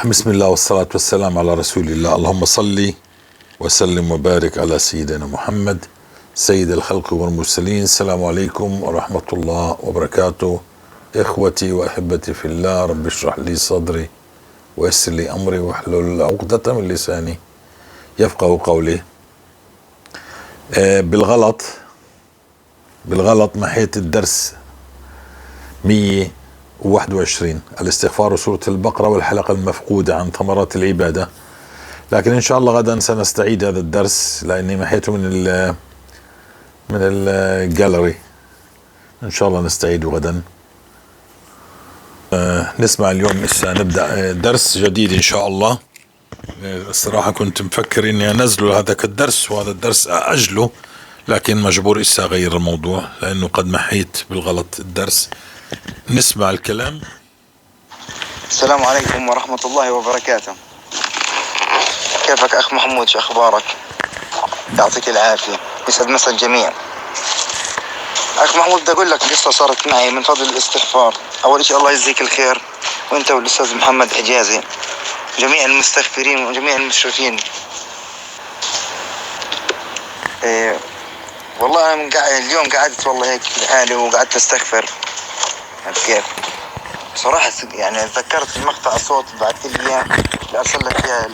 بسم الله والصلاة والسلام على رسول الله. اللهم صل وسلم وبارك على سيدنا محمد سيد الخلق والمرسلين. السلام عليكم ورحمة الله وبركاته. إخوتي وأحبتي في الله، رب اشرح لي صدري ويسر لي أمري واحلل عقدة من لساني يفقه قولي. بالغلط محيت الدرس 121 الاستغفار وسورة البقرة والحلقة المفقودة عن ثمرات العبادة، لكن إن شاء الله غدا سنستعيد هذا الدرس لأني محيته من الجاليري. إن شاء الله نستعيده غدا. نسمع اليوم لسه نبدأ درس جديد إن شاء الله. الصراحة كنت مفكر إني أنزله هذاك الدرس وهذا الدرس أأجله، لكن مجبور إسا أغير الموضوع لأنه قد محيت بالغلط الدرس. نسمع الكلام. السلام عليكم ورحمة الله وبركاته. كيفك أخ محمود؟ شو أخبارك؟ يعطيك العافية، يسعد مسا الجميع. أخ محمود، بدي أقول لك قصة صارت معي من فضل الاستغفار. أول شيء الله يجزيك الخير، وأنت والأستاذ محمد حجازي، جميع المستغفرين وجميع المشرفين. والله أنا اليوم قعدت والله هيك لحالي وقعدت أستغفر. عرفت كيف؟ صراحة يعني تذكرت المقطع الصوت بعثت لي إياه اللي أرسل لك إياه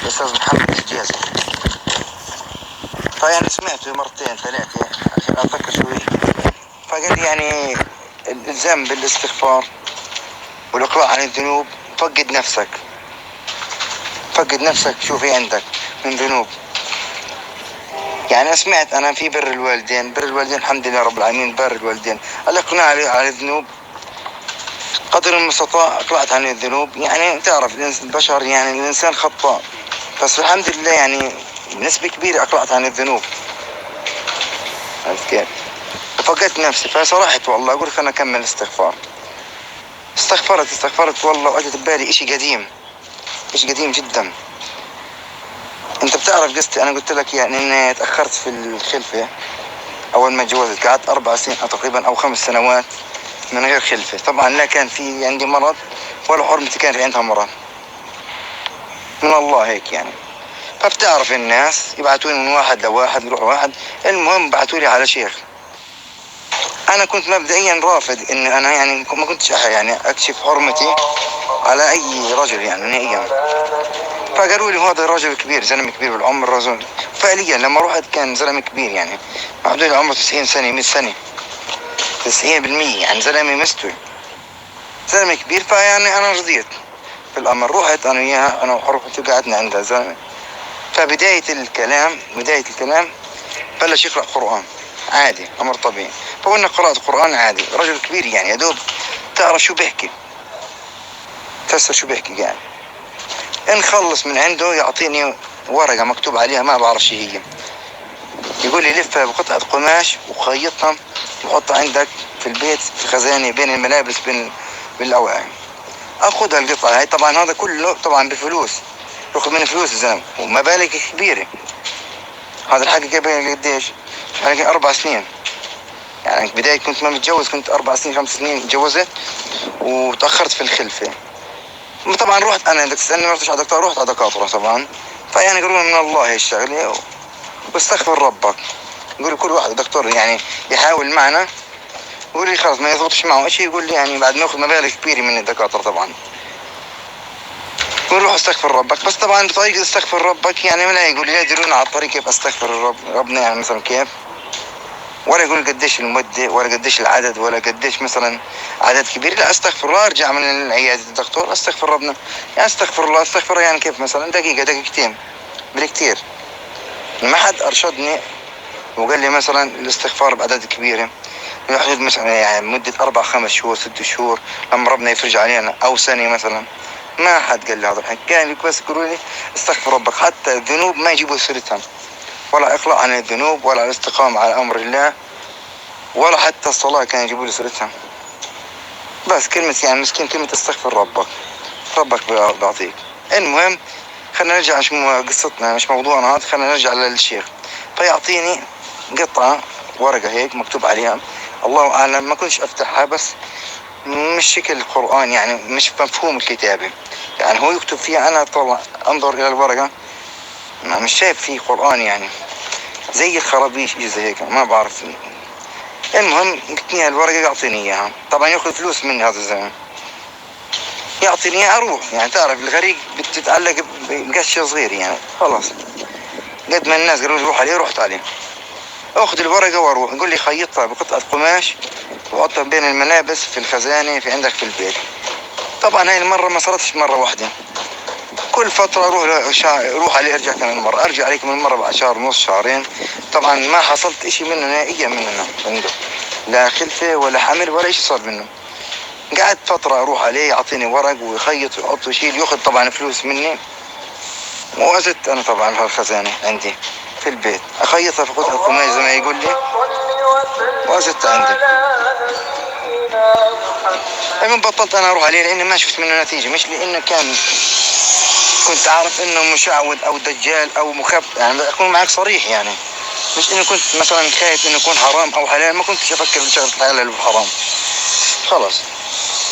الأستاذ محمد حجازي، فيعني سمعته مرتين ثلاثة عشان أتذكر شوي. فقال لي يعني الإلزام بالاستغفار والإقلاع عن الذنوب، فقد نفسك، فقد نفسك شو في عندك من ذنوب. يعني سمعت أنا في بر الوالدين، بر الوالدين الحمد لله رب العالمين، بر الوالدين، الإقلاع على الذنوب قدر المستطاع، أقلعت عن الذنوب. يعني تعرف البشر، يعني الإنسان خطاء، بس الحمد لله يعني بنسبة كبيرة أقلعت عن الذنوب. عرفت كيف؟ فقدت نفسي. فصراحة والله أقول خلنا أكمل استغفار. استغفرت والله، وأجت ببالي إشي قديم، إشي قديم جدا. أنت بتعرف قصتي، أنا قلت لك يعني إني تأخرت في الخلفة. أول ما تجوزت قعدت 4 سنين أو تقريبا أو 5 سنوات من غير خلفة. طبعا لا كان في عندي مرض ولا حرمتي كان في عندها مرض، من الله هيك يعني. فبتعرف الناس يبعثوني من واحد لواحد، نروح واحد. المهم بعثوا لي على شيخ. أنا كنت مبدئيا رافض إن أنا يعني ما كنتش يعني أكشف حرمتي على أي رجل يعني نهائيا. فقالوا لي هذا رجل كبير، زلمة كبير بالعمر، رجل فعليا لما رحت كان زلمة كبير، يعني معدول عمره 90 سنة، 100 سنة، 90%، يعني زلمة مستوي، زلمة كبير. فيعني أنا رضيت في الأمر، رحت أنا وياها، أنا وحرمتي، وقعدنا عندها زلمة. فبداية الكلام بلش يقرأ قرآن عادي، أمر طبيعي. فقلنا قراءة قرآن عادي، رجل كبير يعني يا دوب تعرف شو بيحكي، تفسر شو بيحكي يعني. نخلص من عنده يعطيني ورقة مكتوب عليها ما بعرف شو هي، يقول لي لفها بقطعة قماش وخيطها وحطها عندك في البيت في الخزانة بين الملابس بين الأوعية. أخذها القطعة هاي، طبعا هذا كله طبعا بفلوس، يأخذ من فلوس الزلمة ومبالغ كبيرة. هذا الحكي قبل قديش؟ حكي 4 سنين يعني. بداية كنت ما متجوز، كنت 4 سنين 5 سنين تجوزت وتأخرت في الخلفة. طبعا رحت أنا، بدك تسألني ما رحتش على دكتور، رحت على دكاترة طبعا. فيعني قالوا من الله هي الشغلة واستغفر ربك. يقول كل واحد دكتور يعني يحاول معنا، يقول لي خلص ما يضبطش معه شيء، يقول لي يعني بعد ما ياخذ مبالغ كبيرة من الدكاترة طبعا، يقول روح استغفر ربك. بس طبعا بطريقة استغفر ربك يعني ما يقول لي لا يدلونا على الطريق كيف استغفر ربنا يعني مثلا كيف، ولا يقول قديش المدة ولا قديش العدد ولا قديش مثلا عدد كبير. لا استغفر الله، ارجع من العيادة الدكتور استغفر ربنا، يعني استغفر الله استغفر يعني كيف مثلا دقيقة دقيقتين بالكثير. ما حد ارشدني وقال لي مثلا الاستغفار باعداد كبيرة يحدود مثلا يعني مدة 4 5 شهور 6 شهور لما ربنا يفرج علينا، أو سنة مثلا. ما حد قال لي هذا الحكي، كان بس يقولوا لي استغفر ربك. حتى الذنوب ما يجيبوا سيرتها، ولا إقلاع عن الذنوب ولا الاستقامة على أمر الله، ولا حتى الصلاة كانوا يجيبوا لي سيرتها. بس كلمة يعني مسكين كلمة استغفر ربك، ربك بيعطيك. المهم خلينا نرجع، مش قصتنا مش موضوعنا هذا، خلينا نرجع للشيخ. فيعطيني قطعة ورقة هيك مكتوب عليها الله أعلم، ما كنتش أفتحها، بس مش شكل قرآن، يعني مش مفهوم الكتابة، يعني هو يكتب فيها، أنا طبعا أنظر إلى الورقة ما مش شايف فيه قرآن، يعني زي الخرابيش إشي زي هيك ما بعرف. المهم قلت الورقة يعطيني إياها، طبعا ياخذ فلوس مني هذا الزلمة، يعطيني إياها أروح، يعني تعرف الغريق بتتعلق بقشة صغيرة يعني خلاص. قد ما الناس قالوا لي روح عليه رحت عليه، اخذ الورقة واروح، يقول لي خيطها بقطعة قماش وحطها بين الملابس في الخزانة في عندك في البيت. طبعا هاي المرة ما صارتش مرة واحدة، كل فترة اروح عليه ارجع كمان مرة، ارجع عليه كمان مرة بعد شهر ونص شهرين. طبعا ما حصلت اشي منه نهائيا منه عنده، لا خلفة ولا حمل ولا اشي صار منه. قعدت فترة اروح عليه يعطيني ورق ويخيط ويحط ويشيل، ياخذ طبعا فلوس مني، وازدت انا طبعا هالخزانة عندي في البيت، اخيطها في قطعة قماش زي ما يقول لي، وازدت عندي. المهم بطلت انا اروح عليه لاني ما شفت منه نتيجة، مش لانه كان كنت عارف انه مشعوذ او دجال او مخب، يعني اكون معك صريح، يعني مش انه كنت مثلا خايف انه يكون حرام او حلال، ما كنتش افكر بشغله حلال وحرام خلص.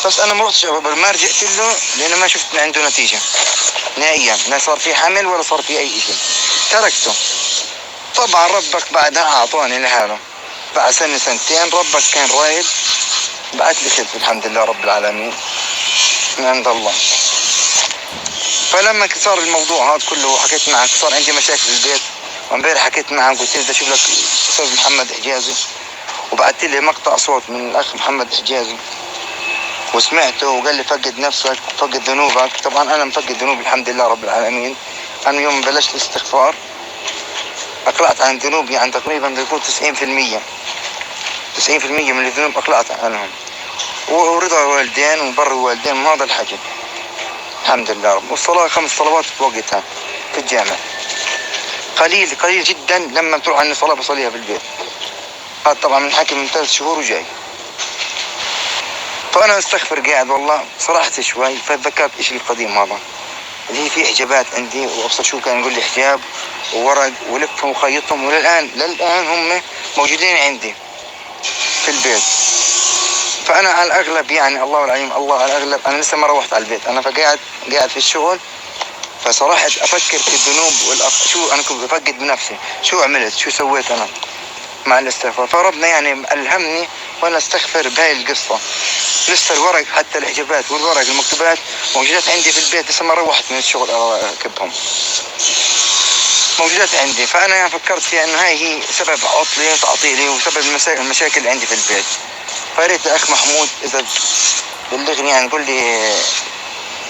بس انا ما رحتش ما رجعت له لانه ما شفت عنده نتيجة نهائيا، لا صار في حمل ولا صار في اي شيء، تركته. طبعا ربك بعدها اعطاني لحاله بعد سنة سنتين، ربك كان رايد بعت لي خلف الحمد لله رب العالمين من عند الله. فلما صار الموضوع هذا كله وحكيت معك، صار عندي مشاكل في البيت، وامبارح حكيت معك قلت لي بدي اشوف لك استاذ محمد حجازي، وبعثت لي مقطع صوت من الاخ محمد حجازي وسمعته وقال لي فقد نفسك فقد ذنوبك. طبعا انا مفقد ذنوبي الحمد لله رب العالمين. انا يوم بلشت الاستغفار اقلعت عن ذنوبي، يعني تقريبا بيكون 90%، 90% من الذنوب اقلعت عنهم، ورضا الوالدين وبر الوالدين وهذا الحكي الحمد لله رب. والصلاة 5 صلوات في وقتها في الجامع، قليل قليل جدا لما بتروح عن الصلاة بصليها في البيت. هذا طبعا من حكي من 3 شهور وجاي. فأنا أستغفر قاعد والله صرحت شوي، فتذكرت إيش القديم هذا اللي هي في حجابات عندي، وأبصر شو كان يقول لي حجاب وورق ولفهم وخيطهم، وللآن للآن هم موجودين عندي في البيت. فأنا على الأغلب يعني الله العليم الله على الأغلب أنا لسه ما روحت على البيت، أنا فقاعد قاعد في الشغل، فصراحة أفكر في الذنوب شو أنا كنت بفقد بنفسي، شو عملت شو سويت أنا مع الاستغفار. فربنا يعني ألهمني وأنا أستغفر بهاي القصة. لسه الورق حتى الحجابات والورق المكتوبات موجودات عندي في البيت، لسه ما روحت من الشغل أركبهم، موجودات عندي. فأنا يعني فكرت فيها إنه هاي هي سبب عطلي وتعطيلي وسبب المشاكل اللي عندي في البيت. فياريت الأخ محمود إذا بلغني يعني قول لي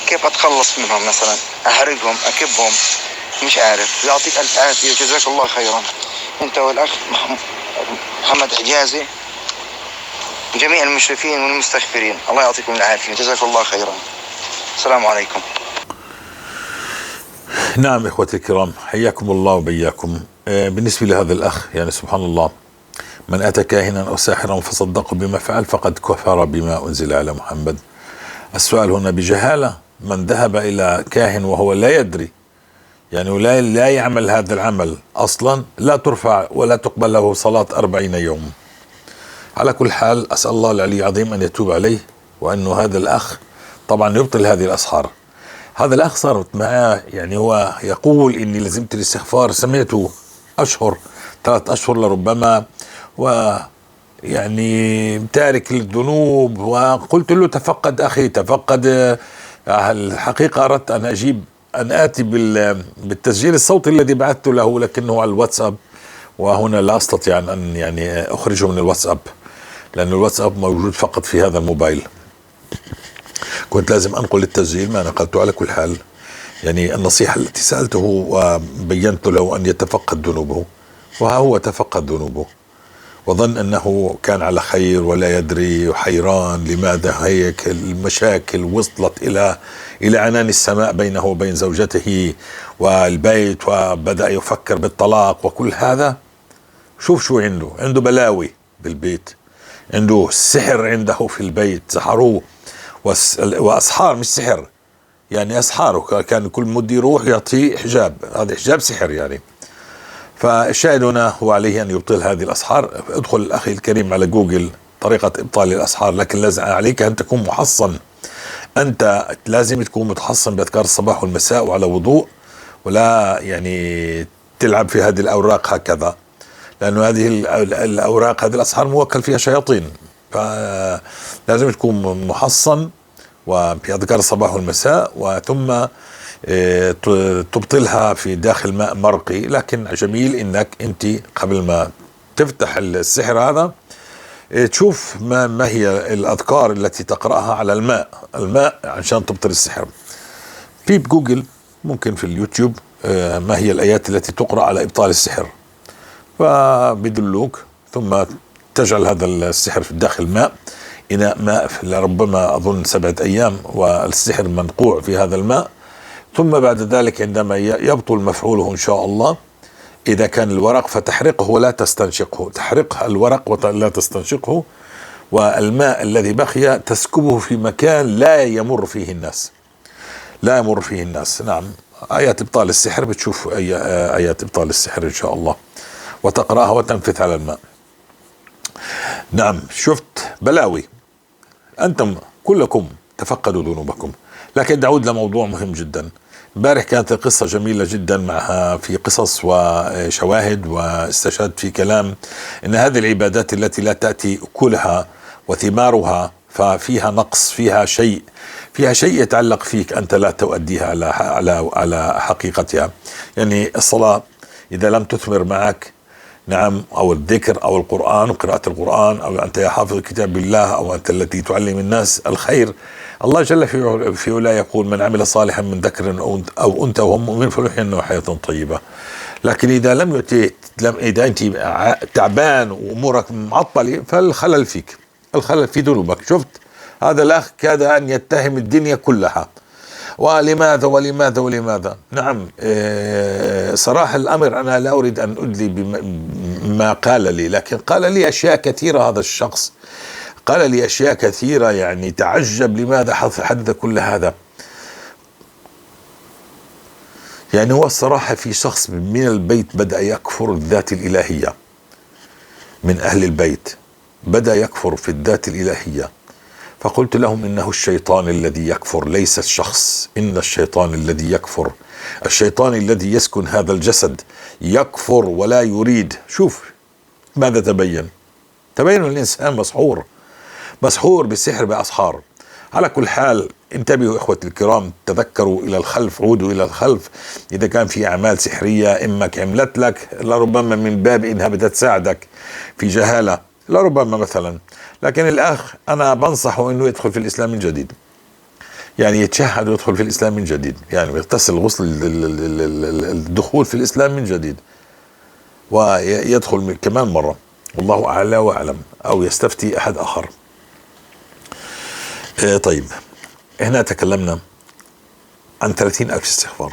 كيف أتخلص منهم، مثلا أحرقهم أكبهم مش عارف. يعطيك ألف عافية وجزاك الله خيرا أنت والأخ محمد حجازي وجميع المشرفين والمستغفرين، الله يعطيكم العافية جزاك الله خيرا. السلام عليكم. نعم إخوتي الكرام، حياكم الله وبياكم. بالنسبة لهذا الأخ يعني سبحان الله، من أتى كاهنا أو ساحرا فصدقه بما فعل فقد كفر بما أنزل على محمد. السؤال هنا بجهالة، من ذهب إلى كاهن وهو لا يدري يعني لا يعمل هذا العمل أصلا، لا ترفع ولا تقبل له صلاة 40 يوم. على كل حال أسأل الله العلي العظيم أن يتوب عليه، وأنه هذا الأخ طبعا يبطل هذه الأسحار. هذا الأخ صارت معاه يعني هو يقول إني لزمت الاستغفار، سمعته أشهر 3 أشهر لربما، ويعني تارك الذنوب، وقلت له تفقد أخي تفقد. الحقيقة أردت أن أجيب أن آتي بالتسجيل الصوتي الذي بعثته له، لكنه على الواتساب، وهنا لا أستطيع أن يعني أخرجه من الواتساب، لأن الواتساب موجود فقط في هذا الموبايل. كنت لازم أنقل التسجيل، ما نقلته. على كل حال يعني النصيحة التي سألته وبينت له أن يتفقد ذنوبه، وها هو تفقد ذنوبه وظن أنه كان على خير ولا يدري، وحيران لماذا هيك المشاكل وصلت إلى عنان السماء بينه وبين زوجته والبيت، وبدأ يفكر بالطلاق وكل هذا. شوف شو عنده، عنده بلاوي بالبيت، عنده سحر عنده في البيت، سحروه وأسحار، مش سحر يعني أسحاره، كان كل مدة يروح يعطيه حجاب، هذا حجاب سحر يعني. فالشاهد هنا هو عليه أن يبطل هذه الأسحار. ادخل أخي الكريم على جوجل طريقة إبطال الأسحار، لكن لازم عليك أن تكون محصن. أنت لازم تكون متحصن بأذكار الصباح والمساء وعلى وضوء، ولا يعني تلعب في هذه الأوراق هكذا، لأنه هذه الأوراق هذه الأسحار موكل فيها شياطين، فلازم تكون محصن وفي أذكار الصباح والمساء، وثم تبطلها في داخل ماء مرقي. لكن جميل إنك أنت قبل ما تفتح السحر هذا تشوف ما هي الأذكار التي تقرأها على الماء عشان تبطل السحر. في بجوجل، ممكن في اليوتيوب، ما هي الآيات التي تقرأ على إبطال السحر، فبيدلوك. ثم تجعل هذا السحر في داخل ماء، إناء ماء لربما أظن 7 أيام، والسحر منقوع في هذا الماء. ثم بعد ذلك عندما يبطل مفعوله إن شاء الله، إذا كان الورق فتحرقه ولا تستنشقه، تحرق الورق ولا تستنشقه، والماء الذي بقي تسكبه في مكان لا يمر فيه الناس، لا يمر فيه الناس. نعم، آيات إبطال السحر، بتشوف آيات إبطال السحر إن شاء الله، وتقرأها وتنفث على الماء. نعم، شفت بلاوي. أنتم كلكم تفقدوا ذنوبكم. لكن نعود لموضوع مهم جدا. امبارح كانت القصة جميلة جدا، معها في قصص وشواهد، واستشهدت في كلام إن هذه العبادات التي لا تأتي أكلها وثمارها ففيها نقص، فيها شيء يتعلق فيك أنت لا تؤديها على حقيقتها. يعني الصلاة إذا لم تثمر معك، نعم، أو الذكر أو القرآن وقراءة القرآن، أو أنت يا حافظ كتاب الله، أو أنت التي تعلم الناس الخير. الله جل في علاه يقول من عمل صالحا من ذكر أو أنثى وهو مؤمن فليحيينه حياة طيبة. لكن إذا لم يؤتي، إذا أنت تعبان وأمورك معطلة، فالخلل فيك، الخلل في ذنوبك. شفت هذا الأخ كاد أن يتهم الدنيا كلها، ولماذا ولماذا ولماذا. نعم، صراحة الأمر أنا لا أريد أن أدلي بما قال لي، لكن قال لي أشياء كثيرة. هذا الشخص قال لي أشياء كثيرة، يعني تعجب لماذا حدث كل هذا. يعني هو الصراحة في شخص من البيت بدأ يكفر الذات الإلهية، من أهل البيت بدأ يكفر في الذات الإلهية. فقلت لهم إنه الشيطان الذي يكفر، ليس الشخص. إن الشيطان الذي يكفر، الشيطان الذي يسكن هذا الجسد يكفر ولا يريد. شوف ماذا تبين، تبين الإنسان مسحور، مسحور بسحر بأسحار. على كل حال انتبهوا إخوتي الكرام، تذكروا إلى الخلف، عودوا إلى الخلف. إذا كان في أعمال سحرية إمك عملت لك، لربما من باب إنها بدها تساعدك في جهالة، لربما مثلا. لكن الأخ أنا بنصحه إنه يدخل في الإسلام من جديد، يعني يتشهد ويدخل في الإسلام من جديد، يعني يغتسل غسل الدخول في الإسلام من جديد، ويدخل كمان مرة، والله أعلى وأعلم، أو يستفتي أحد آخر. طيب، هنا تكلمنا عن 30,000 استغفار،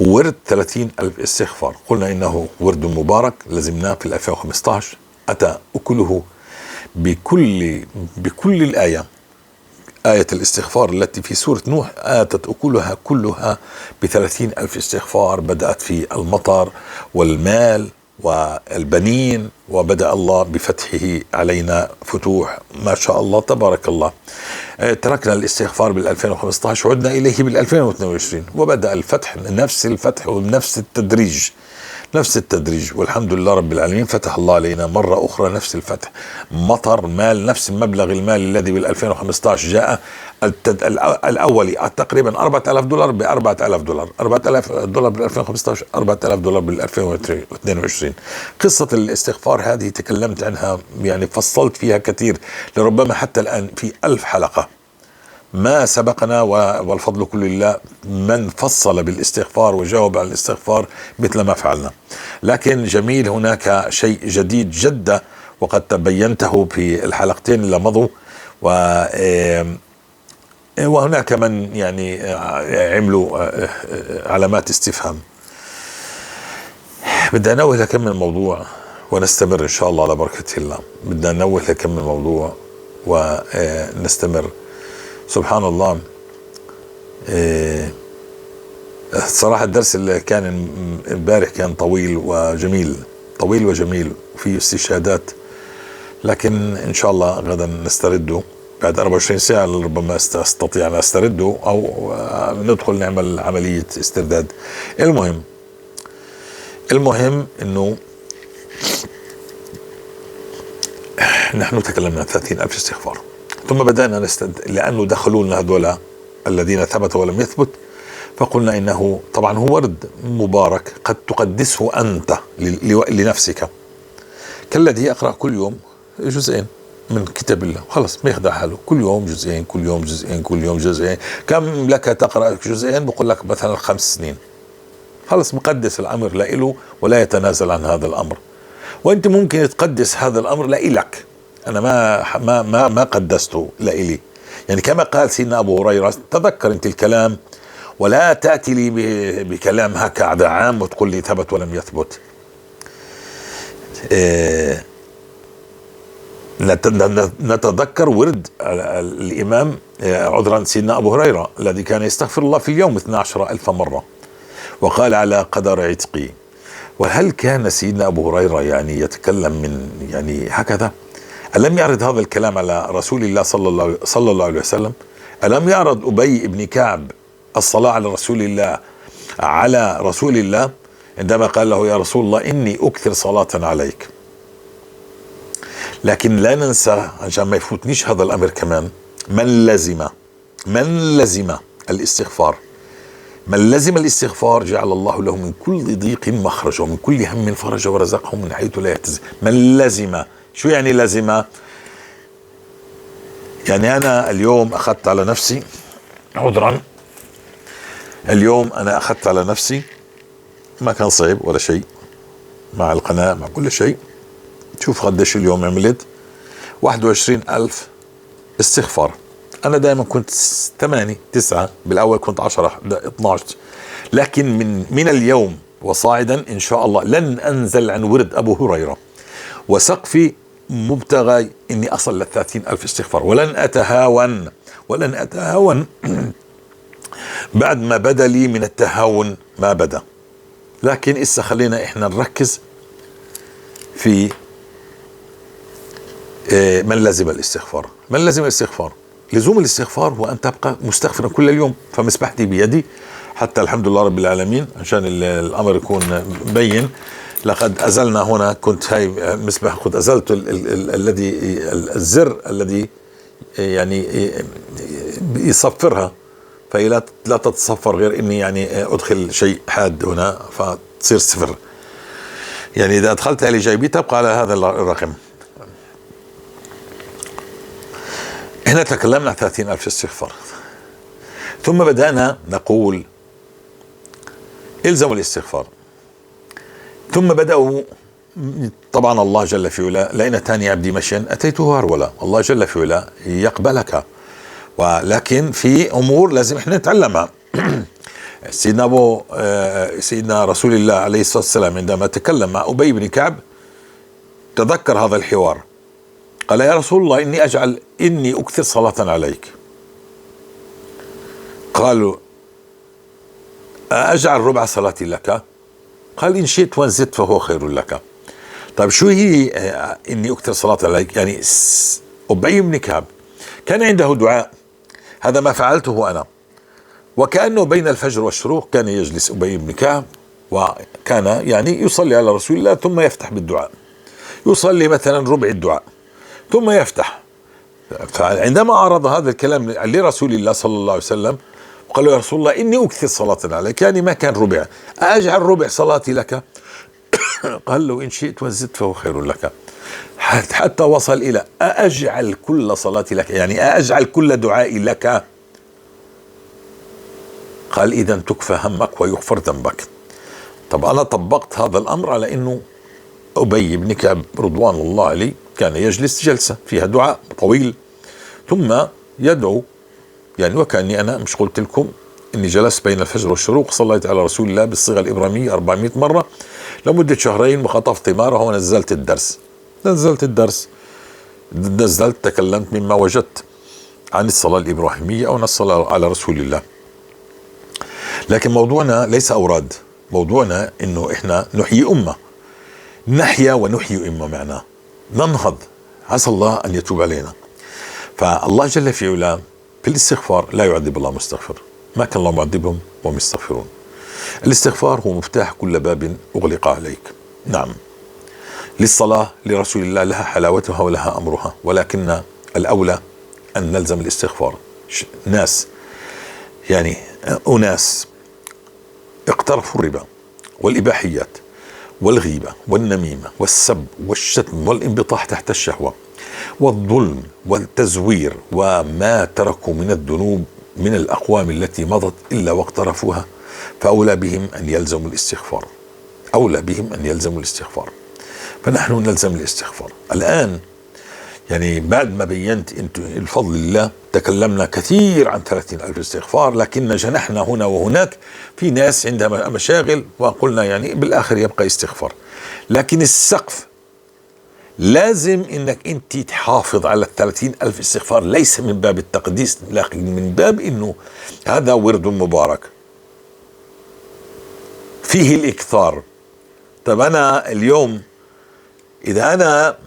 ورد 30,000 استغفار. قلنا إنه ورد مبارك لزمناه في 2015، أتى أكله بكل الآية، آية الاستغفار التي في سورة نوح آتت أكلها كلها ب30,000 استغفار. بدأت في المطر والمال والبنين، وبدأ الله بفتحه علينا فتوح ما شاء الله تبارك الله. تركنا الاستغفار بال2015، عدنا إليه بال2022، وبدأ الفتح، نفس الفتح ونفس التدريج، نفس التدريج، والحمد لله رب العالمين. فتح الله علينا مرة أخرى نفس الفتح، مطر مال، نفس المبلغ المالي الذي بال2015 جاء الأولي تقريبا 4000 دولار ب4000 دولار، 4000 دولار بال2015، 4000 دولار بال2022. قصة الاستغفار هذه تكلمت عنها، يعني فصلت فيها كثير، لربما حتى الآن في 1000 حلقة ما سبقنا، والفضل كل لله من فصل بالاستغفار وجاوب على الاستغفار مثل ما فعلنا. لكن جميل، هناك شيء جديد جدا وقد تبينته في الحلقتين اللي مضوا، وهناك من يعني عملوا علامات استفهام. بدي أنوه لكم من الموضوع ونستمر إن شاء الله على بركة الله. بدنا ننوه لكم من الموضوع ونستمر. سبحان الله، صراحة الدرس اللي كان امبارح كان طويل وجميل، طويل وجميل، وفيه استشهادات. لكن إن شاء الله غدا نسترده بعد 24 ساعة، ربما أستطيع أن أسترده أو ندخل نعمل عملية استرداد. المهم أنه نحن تكلمنا 30,000 استغفار، ثم بدأنا لأنه دخلوا لنا هذولا الذين ثبت ولم يثبت، فقلنا إنه طبعا هو ورد مبارك قد تقدسه أنت لنفسك، كالذي يقرأ كل يوم جزئين من كتاب الله، خلص ما يخدع حاله، كل يوم جزئين، كل يوم جزئين، كل يوم جزئين. كم لك تقرأ جزئين؟ بقول لك مثلا 5 سنين. خلص مقدس الأمر لإله ولا يتنازل عن هذا الأمر. وأنت ممكن تقدس هذا الأمر لإلك، أنا ما ما ما ما قدسته لإلي. يعني كما قال سيدنا أبو هريرة، تذكر أنت الكلام ولا تأتي لي بكلام هكذا عام وتقول لي ثبت ولم يثبت. نتذكر ورد الإمام عذرا سيدنا أبو هريرة الذي كان يستغفر الله في اليوم 12,000 مرة، وقال على قدر عتقي. وهل كان سيدنا أبو هريرة يعني يتكلم من يعني هكذا؟ ألم يعرض هذا الكلام على رسول الله صلى الله عليه وسلم؟ ألم يعرض أبي بن كعب الصلاة على رسول الله على رسول الله عندما قال له يا رسول الله إني أكثر صلاة عليك؟ لكن لا ننسى عشان ما يفوتنيش هذا الأمر كمان، من لزم الاستغفار، من لزم الاستغفار جعل الله له من كل ضيق مخرج ومن كل هم فرجا ورزقه من حيث لا يحتسب. من لزم، شو يعني لزم؟ يعني أنا اليوم أخذت على نفسي، عذرا، اليوم أنا أخذت على نفسي، ما كان صعب ولا شيء، مع القناة مع كل شيء. شوف قديش اليوم عملت 21,000 استغفار. أنا دائما كنت 8 9، بالأول كنت 10 12، لكن من اليوم وصاعدا إن شاء الله لن أنزل عن ورد أبو هريرة وسقفي مبتغى إني أصل ل30,000 استغفار، ولن أتهاون، ولن أتهاون بعد ما بدا لي من التهاون ما بدا. لكن إسا خلينا إحنا نركز في من لزم الاستغفار. من لزم الاستغفار؟ لزوم الاستغفار هو أن تبقى مستغفرا كل اليوم. فمسبحتي بيدي حتى الحمد لله رب العالمين، عشان الأمر يكون بين. لقد أزلنا هنا، كنت هاي مسبح، كنت أزلت الذي الزر الذي يعني يصفرها، فهي لا تتصفر غير إني يعني أدخل شيء حاد هنا فتصير صفر. يعني إذا أدخلتها لجيبي تبقى على هذا الرقم. هنا تكلمنا عن 30,000 استغفار، ثم بدأنا نقول الزموا الاستغفار، ثم بدأوا طبعا الله جل في علا، لئن أتاني عبدي مشيا أتيته هرولا، الله جل في علا يقبلك، ولكن في أمور لازم احنا نتعلمها. سيدنا سيدنا رسول الله عليه الصلاة والسلام عندما تكلم مع أبي بن كعب تذكر هذا الحوار، قال يا رسول الله إني أكثر صلاة عليك. قالوا أجعل ربع صلاتي لك؟ قال إن شئت وإن زدت فهو خير لك. طيب شو هي إني أكثر صلاة عليك؟ يعني أبي بن كعب كان عنده دعاء، هذا ما فعلته أنا، وكأنه بين الفجر والشروق كان يجلس أبي بن كعب وكان يعني يصلي على رسول الله ثم يفتح بالدعاء، يصلي مثلا ربع الدعاء ثم يفتح. فعندما عرض هذا الكلام لرسول الله صلى الله عليه وسلم وقال له يا رسول الله إني أكثر صلاة عليك، يعني ما كان ربع، أجعل ربع صلاتي لك؟ قال له إن شئت وزدت فهو خير لك، حتى وصل إلى أجعل كل صلاتي لك، يعني أجعل كل دعائي لك. قال إذا تكفى همك ويغفر ذنبك. طب أنا طبقت هذا الأمر على إنه أبي بن كعب رضوان الله عليه كان يجلس جلسة فيها دعاء طويل ثم يدعو، يعني وكأني أنا مش قلت لكم إني جلست بين الفجر والشروق صليت على رسول الله بالصيغة الإبراهيمية 400 مرة لمدة شهرين وخطفت ثماره ونزلت الدرس، نزلت تكلمت مما وجدت عن الصلاة الإبراهيمية أو عن الصلاة على رسول الله. لكن موضوعنا ليس أوراد، موضوعنا إنه إحنا نحيي أمة، نحيا ونحيي أمة، معناه ننهض. عسى الله أن يتوب علينا. فالله جل في علاه في الاستغفار لا يعذب الله مستغفر، ما كان الله معذبهم وهم يستغفرون. الاستغفار هو مفتاح كل باب أغلق عليك. نعم، للصلاة لرسول الله لها حلاوتها ولها أمرها، ولكن الأولى أن نلزم الاستغفار. ناس يعني أناس اقترفوا الربا والإباحيات والغيبة والنميمة والسب والشتم والانبطاح تحت الشهوة والظلم والتزوير، وما تركوا من الذنوب من الأقوام التي مضت إلا واقترفوها، فأولى بهم أن يلزموا الاستغفار، أولى بهم أن يلزموا الاستغفار. فنحن نلزم الاستغفار الآن. يعني بعد ما بينت أنتم الفضل لله، تكلمنا كثير عن 30,000 استغفار، لكن جنحنا هنا وهناك، في ناس عندها مشاغل، وقلنا يعني بالآخر يبقى استغفار. لكن السقف لازم انك انت تحافظ على 30,000 استغفار، ليس من باب التقديس، لكن من باب انه هذا ورد مبارك فيه الاكثار. طب انا اليوم اذا انا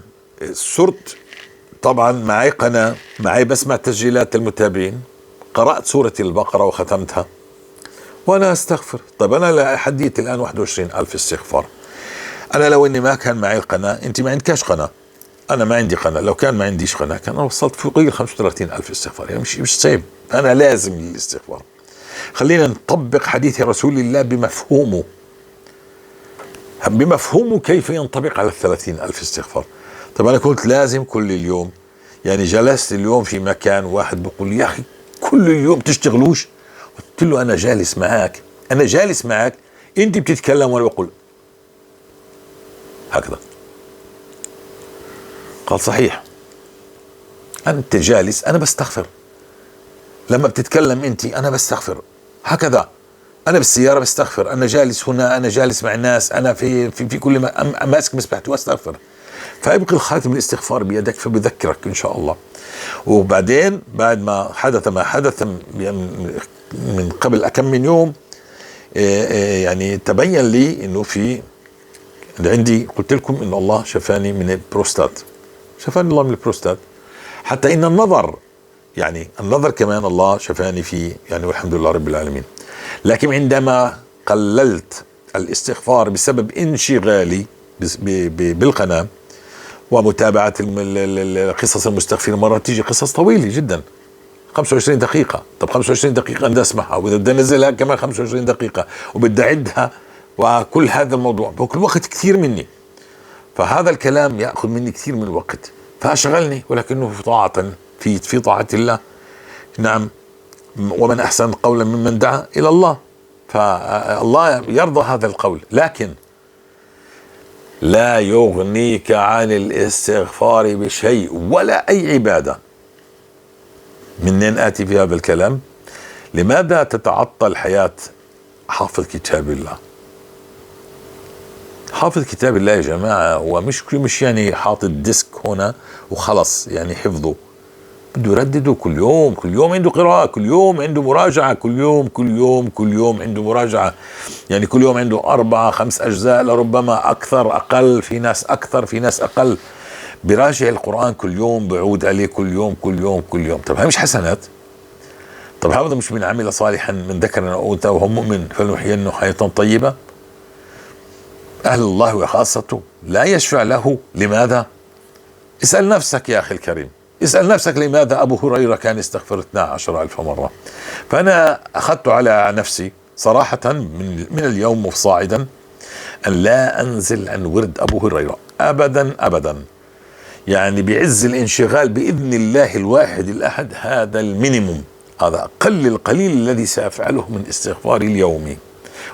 صرت طبعا معي قناة، معي بسمع تسجيلات المتابعين، قرأت سورة البقرة وختمتها وانا استغفر. طب انا لحديت الان 21,000 استغفار. انا لو اني ما كان معي القناة، انت ما عندكش قناة، انا ما عندي قناة، لو كان ما عنديش قناة كان وصلت فوق ال 35,000 استغفار، يعني مش صعب. انا لازم الاستغفار. خلينا نطبق حديث رسول الله بمفهومه، بمفهومه كيف ينطبق على 30,000 استغفار. طب انا كنت لازم كل اليوم، يعني جلست اليوم في مكان واحد بيقول يا اخي كل اليوم تشتغلوش، قلت له انا جالس معاك، انا جالس معاك، انت بتتكلم وانا بقول هكذا. قال صحيح، أنت جالس أنا بستغفر، لما بتتكلم أنت أنا بستغفر هكذا، أنا بالسيارة بستغفر، أنا جالس هنا، أنا جالس مع الناس، أنا في في, في كل ما ماسك مسبحتي وأستغفر. فيبقى الخاتم الاستغفار بيدك فبذكرك إن شاء الله. وبعدين بعد ما حدث ما حدث من قبل كم من يوم، يعني تبين لي إنه في عندي، قلت لكم إن الله شفاني من البروستات، شفاني الله من البروستات، حتى إن النظر، يعني النظر كمان الله شفاني فيه، يعني والحمد لله رب العالمين. لكن عندما قللت الاستغفار بسبب انشغالي بالقناة ومتابعة قصص المستغفرين، مرة تيجي قصص طويلة جدا 25 دقيقة، طب 25 دقيقة بدي أسمعها، وإذا بدي أنزلها كمان 25 دقيقة، وبدي أعدها، وكل هذا الموضوع بأكل وقت كثير مني. فهذا الكلام يأخذ مني كثير من الوقت، فأشغلني، ولكنه في طاعة، في طاعة الله. نعم، ومن أحسن قولا ممن دعا إلى الله، فالله يرضى هذا القول، لكن لا يغنيك عن الاستغفار بشيء ولا أي عبادة. منين آتي في هذا الكلام؟ لماذا تتعطل حياة حافظ كتاب الله؟ حافظ كتاب الله يا جماعة هو مش يعني حاطط ديسك هنا وخلص، يعني حفظه، بده يردده كل يوم، كل يوم عنده قراءة، كل يوم عنده مراجعة، كل يوم كل يوم كل يوم عنده مراجعة، يعني كل يوم عنده 4 5 أجزاء، لربما أكثر أقل، في ناس أكثر في ناس أقل. براجع القرآن كل يوم، بعود عليه كل يوم كل يوم كل يوم. طب هاي مش حسنات؟ طب هذا مش من عمل صالحا من ذكر أو أنثى وهو مؤمن فلنحيينه حياة طيبة؟ أهل الله وخاصته لا يشفع له. لماذا؟ اسأل نفسك يا أخي الكريم، اسأل نفسك لماذا أبو هريرة كان يستغفر 12,000 مرة. فأنا أخذت على نفسي صراحة من اليوم وصاعدا أن لا أنزل عن ورد أبو هريرة أبدا أبدا، يعني بعز الانشغال بإذن الله الواحد الأحد. هذا ال minimum، هذا أقل القليل الذي سأفعله من استغفاري اليومي،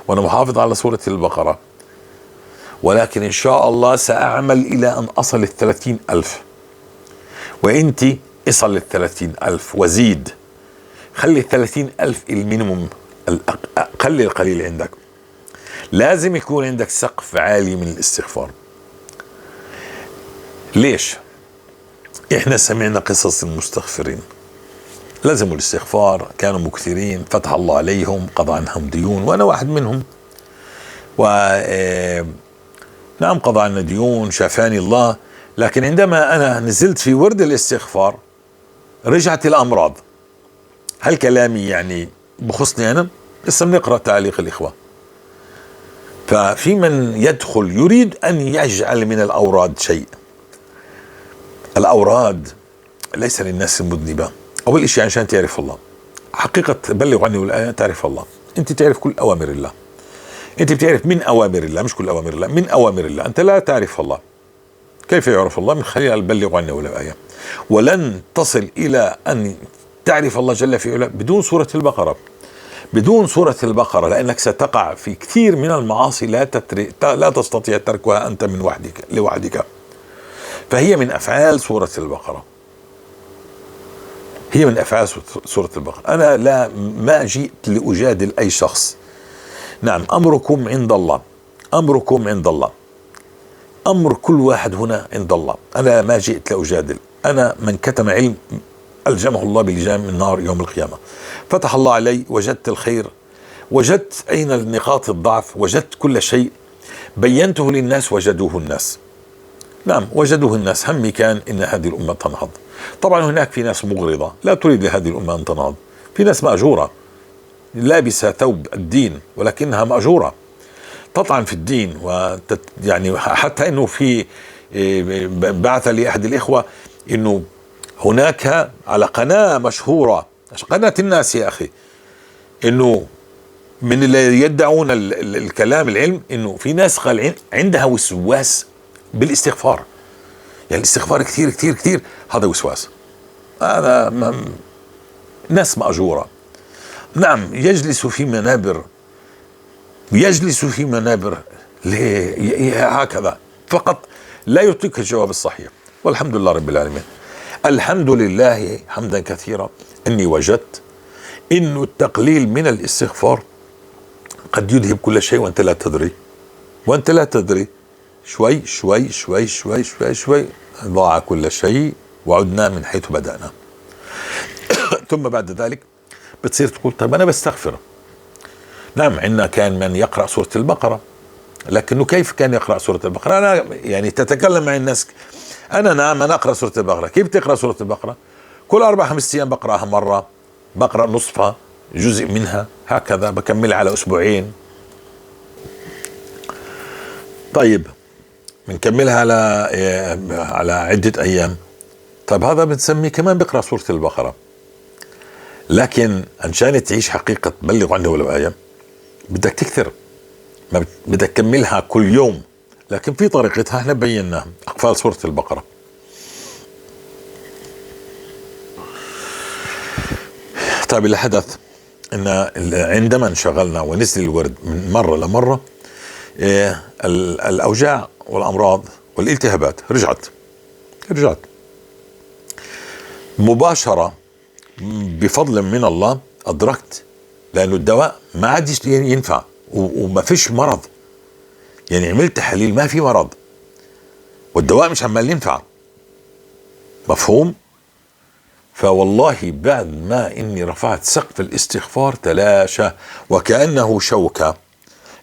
وأنا محافظ على سورة البقرة، ولكن إن شاء الله سأعمل إلى أن أصل 30,000. وإنت اصل 30,000 وزيد، خلي 30,000 ال minimum، أقل القليل عندك. لازم يكون عندك سقف عالي من الاستغفار. ليش؟ إحنا سمعنا قصص المستغفرين، لزموا الاستغفار، كانوا مكثرين، فتح الله عليهم، قضى عنهم ديون، وأنا واحد منهم. و نعم قضى عنا ديون، شافاني الله. لكن عندما أنا نزلت في ورد الاستغفار رجعت الأمراض. هل كلامي يعني بخصني أنا؟ لسه بنقرأ تعليق الإخوة. ففي من يدخل يريد أن يجعل من الأوراد شيء. الأوراد ليس للناس المذنبة. أول شيء عشان تعرف الله حقيقة، بلغ عني والآية، تعرف الله، أنت تعرف كل أوامر الله، أنت بتعرف من أوامر الله، مش كل أوامر الله، من أوامر الله. أنت لا تعرف الله. كيف يعرف الله؟ من خلال بلغ عني والآية. ولن تصل إلى أن تعرف الله جل في علاه بدون سورة البقرة، بدون سورة البقرة، لأنك ستقع في كثير من المعاصي لا تستطيع تركها أنت من وحدك لوحدك. فهي من أفعال سورة البقرة، هي من أفعال سورة البقرة. أنا لا ما جئت لأجادل أي شخص. نعم، أمركم عند الله، أمركم عند الله، أمر كل واحد هنا عند الله. أنا ما جئت لأجادل. أنا من كتم علم ألجمه الله بلجام النار يوم القيامة. فتح الله علي، وجدت الخير، وجدت أين النقاط الضعف، وجدت كل شيء، بينته للناس وجدوه الناس. نعم وجدوه الناس. همي كان إن هذه الأمة تنهض. طبعا هناك في ناس مغرضة لا تريد لهذه الأمة أن تنهض، في ناس مأجورة لابسة ثوب الدين ولكنها مأجورة، تطعن في الدين يعني حتى إنه في بعث لي أحد الإخوة إنه هناك على قناة مشهورة، قناة الناس يا أخي، إنه من اللي يدعون الكلام العلم، إنه في ناس قال عندها وسواس بالاستغفار، يعني الاستغفار كثير كثير كثير هذا وسواس. هذا ناس مأجورة. نعم يجلس في منابر، يجلس في منابر ليه هكذا فقط، لا يعطيك الجواب الصحيح. والحمد لله رب العالمين، الحمد لله حمدا كثيرا أني وجدت إنه التقليل من الاستغفار قد يذهب كل شيء وأنت لا تدري، وأنت لا تدري. شوي شوي شوي شوي شوي شوي ضاع كل شيء وعدنا من حيث بدأنا. ثم بعد ذلك بتصير تقول طيب أنا بستغفر. نعم عندنا كان من يقرأ سورة البقرة، لكنه كيف كان يقرأ سورة البقرة؟ أنا يعني تتكلم مع الناس، أنا نعم أنا أقرأ سورة البقرة. كيف تقرأ سورة البقرة؟ كل 4-5 أيام بقرأها مرة، بقرأ نصفها، جزء منها، هكذا بكملها على أسبوعين. طيب بنكملها على عدة أيام. طيب هذا بنسميه كمان بقرأ سورة البقرة. لكن عشان تعيش حقيقة بلغ عنه ولو آية بدك تكثر، ما بدك تكملها كل يوم، لكن في طريقتها احنا بيناها، أقفال سورة البقرة. طيب اللي حدث ان عندما انشغلنا ونزل الورد من مرة لمرة، الأوجاع والأمراض والالتهابات رجعت مباشرة. بفضل من الله أدركت، لأنه الدواء ما عاد ينفع وما فيش مرض، يعني عملت تحاليل ما في مرض والدواء مش عمال ينفع، مفهوم؟ فوالله بعد ما إني رفعت سقف الاستغفار تلاشى وكأنه شوكة،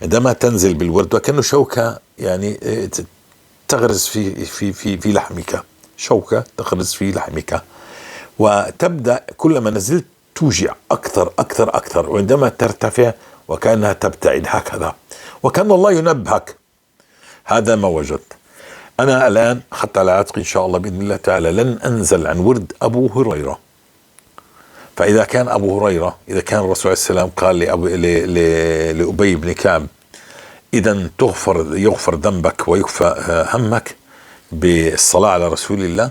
عندما تنزل بالورد وكأنه شوكة، يعني تغرز في في في في لحمك، شوكة تغرز في لحمك، وتبدأ كلما نزلت توجع أكثر أكثر أكثر، وعندما ترتفع وكأنها تبتعد هكذا، وكأن الله ينبهك. هذا ما وجدت. أنا الآن أخذت على عاتقي إن شاء الله بإذن الله تعالى لن أنزل عن ورد أبو هريرة. فإذا كان أبو هريرة، إذا كان الرسول عليه السلام قال لأبي بن كعب إذا يغفر ذنبك ويكفى همك بالصلاة على رسول الله،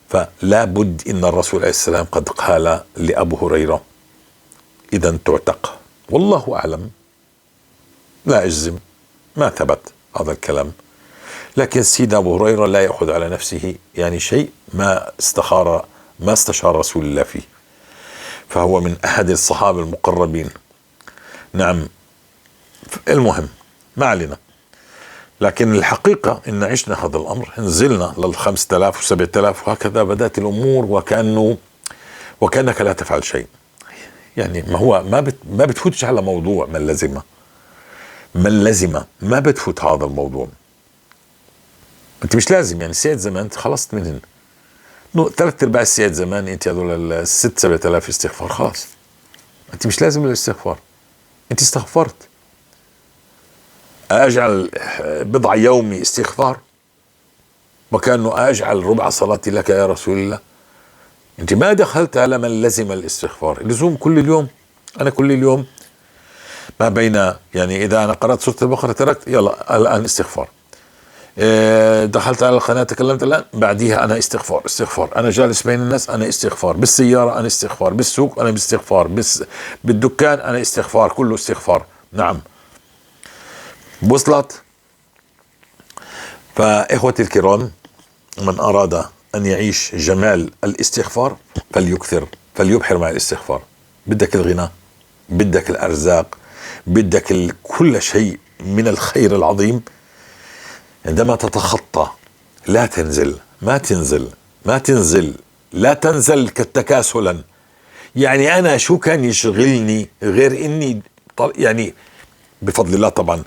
فلا بد إن الرسول عليه السلام قد قال لأبو هريرة إذا تعتق. والله أعلم، لا أجزم، ما ثبت هذا الكلام، لكن سيدنا أبو هريرة لا يأخذ على نفسه يعني شيء ما استشار رسول الله فيه، فهو من أحد الصحابة المقربين. نعم، المهم ما علينا، لكن الحقيقة إن عشنا هذا الأمر، نزلنا لل5000 و7000 وهكذا، بدأت الأمور وكأنك لا تفعل شيء. يعني ما هو ما بتفوتش على موضوع من لزمة، ما بتفوت هذا الموضوع. انت مش لازم يعني ساعة زمان خلصت منهن، 3/4 ساعة زمان انت هذول ال 6 7000 استغفار، خلاص انت مش لازم الاستغفار، انت استغفرت. اجعل بضع يومي استغفار، وكأنه اجعل ربع صلاتي لك يا رسول الله. انت ما دخلت على من لزم الاستغفار، لزوم كل اليوم. انا كل اليوم ما بين يعني اذا انا قرأت سورة البقرة تركت، يلا الان استغفار. دخلت على القناة تكلمت الآن، بعديها أنا استغفار استغفار. أنا جالس بين الناس أنا استغفار، بالسيارة أنا استغفار، بالسوق أنا باستغفار، بالدكان أنا استغفار، كله استغفار. نعم وصلت. فإخوتي الكرام، من أراد أن يعيش جمال الاستغفار فليكثر، فليبحر مع الاستغفار. بدك الغنى، بدك الأرزاق، بدك كل شيء من الخير العظيم. عندما تتخطى لا تنزل، ما تنزل، ما تنزل، لا تنزل تكاسلا. يعني أنا شو كان يشغلني غير إني يعني بفضل الله طبعا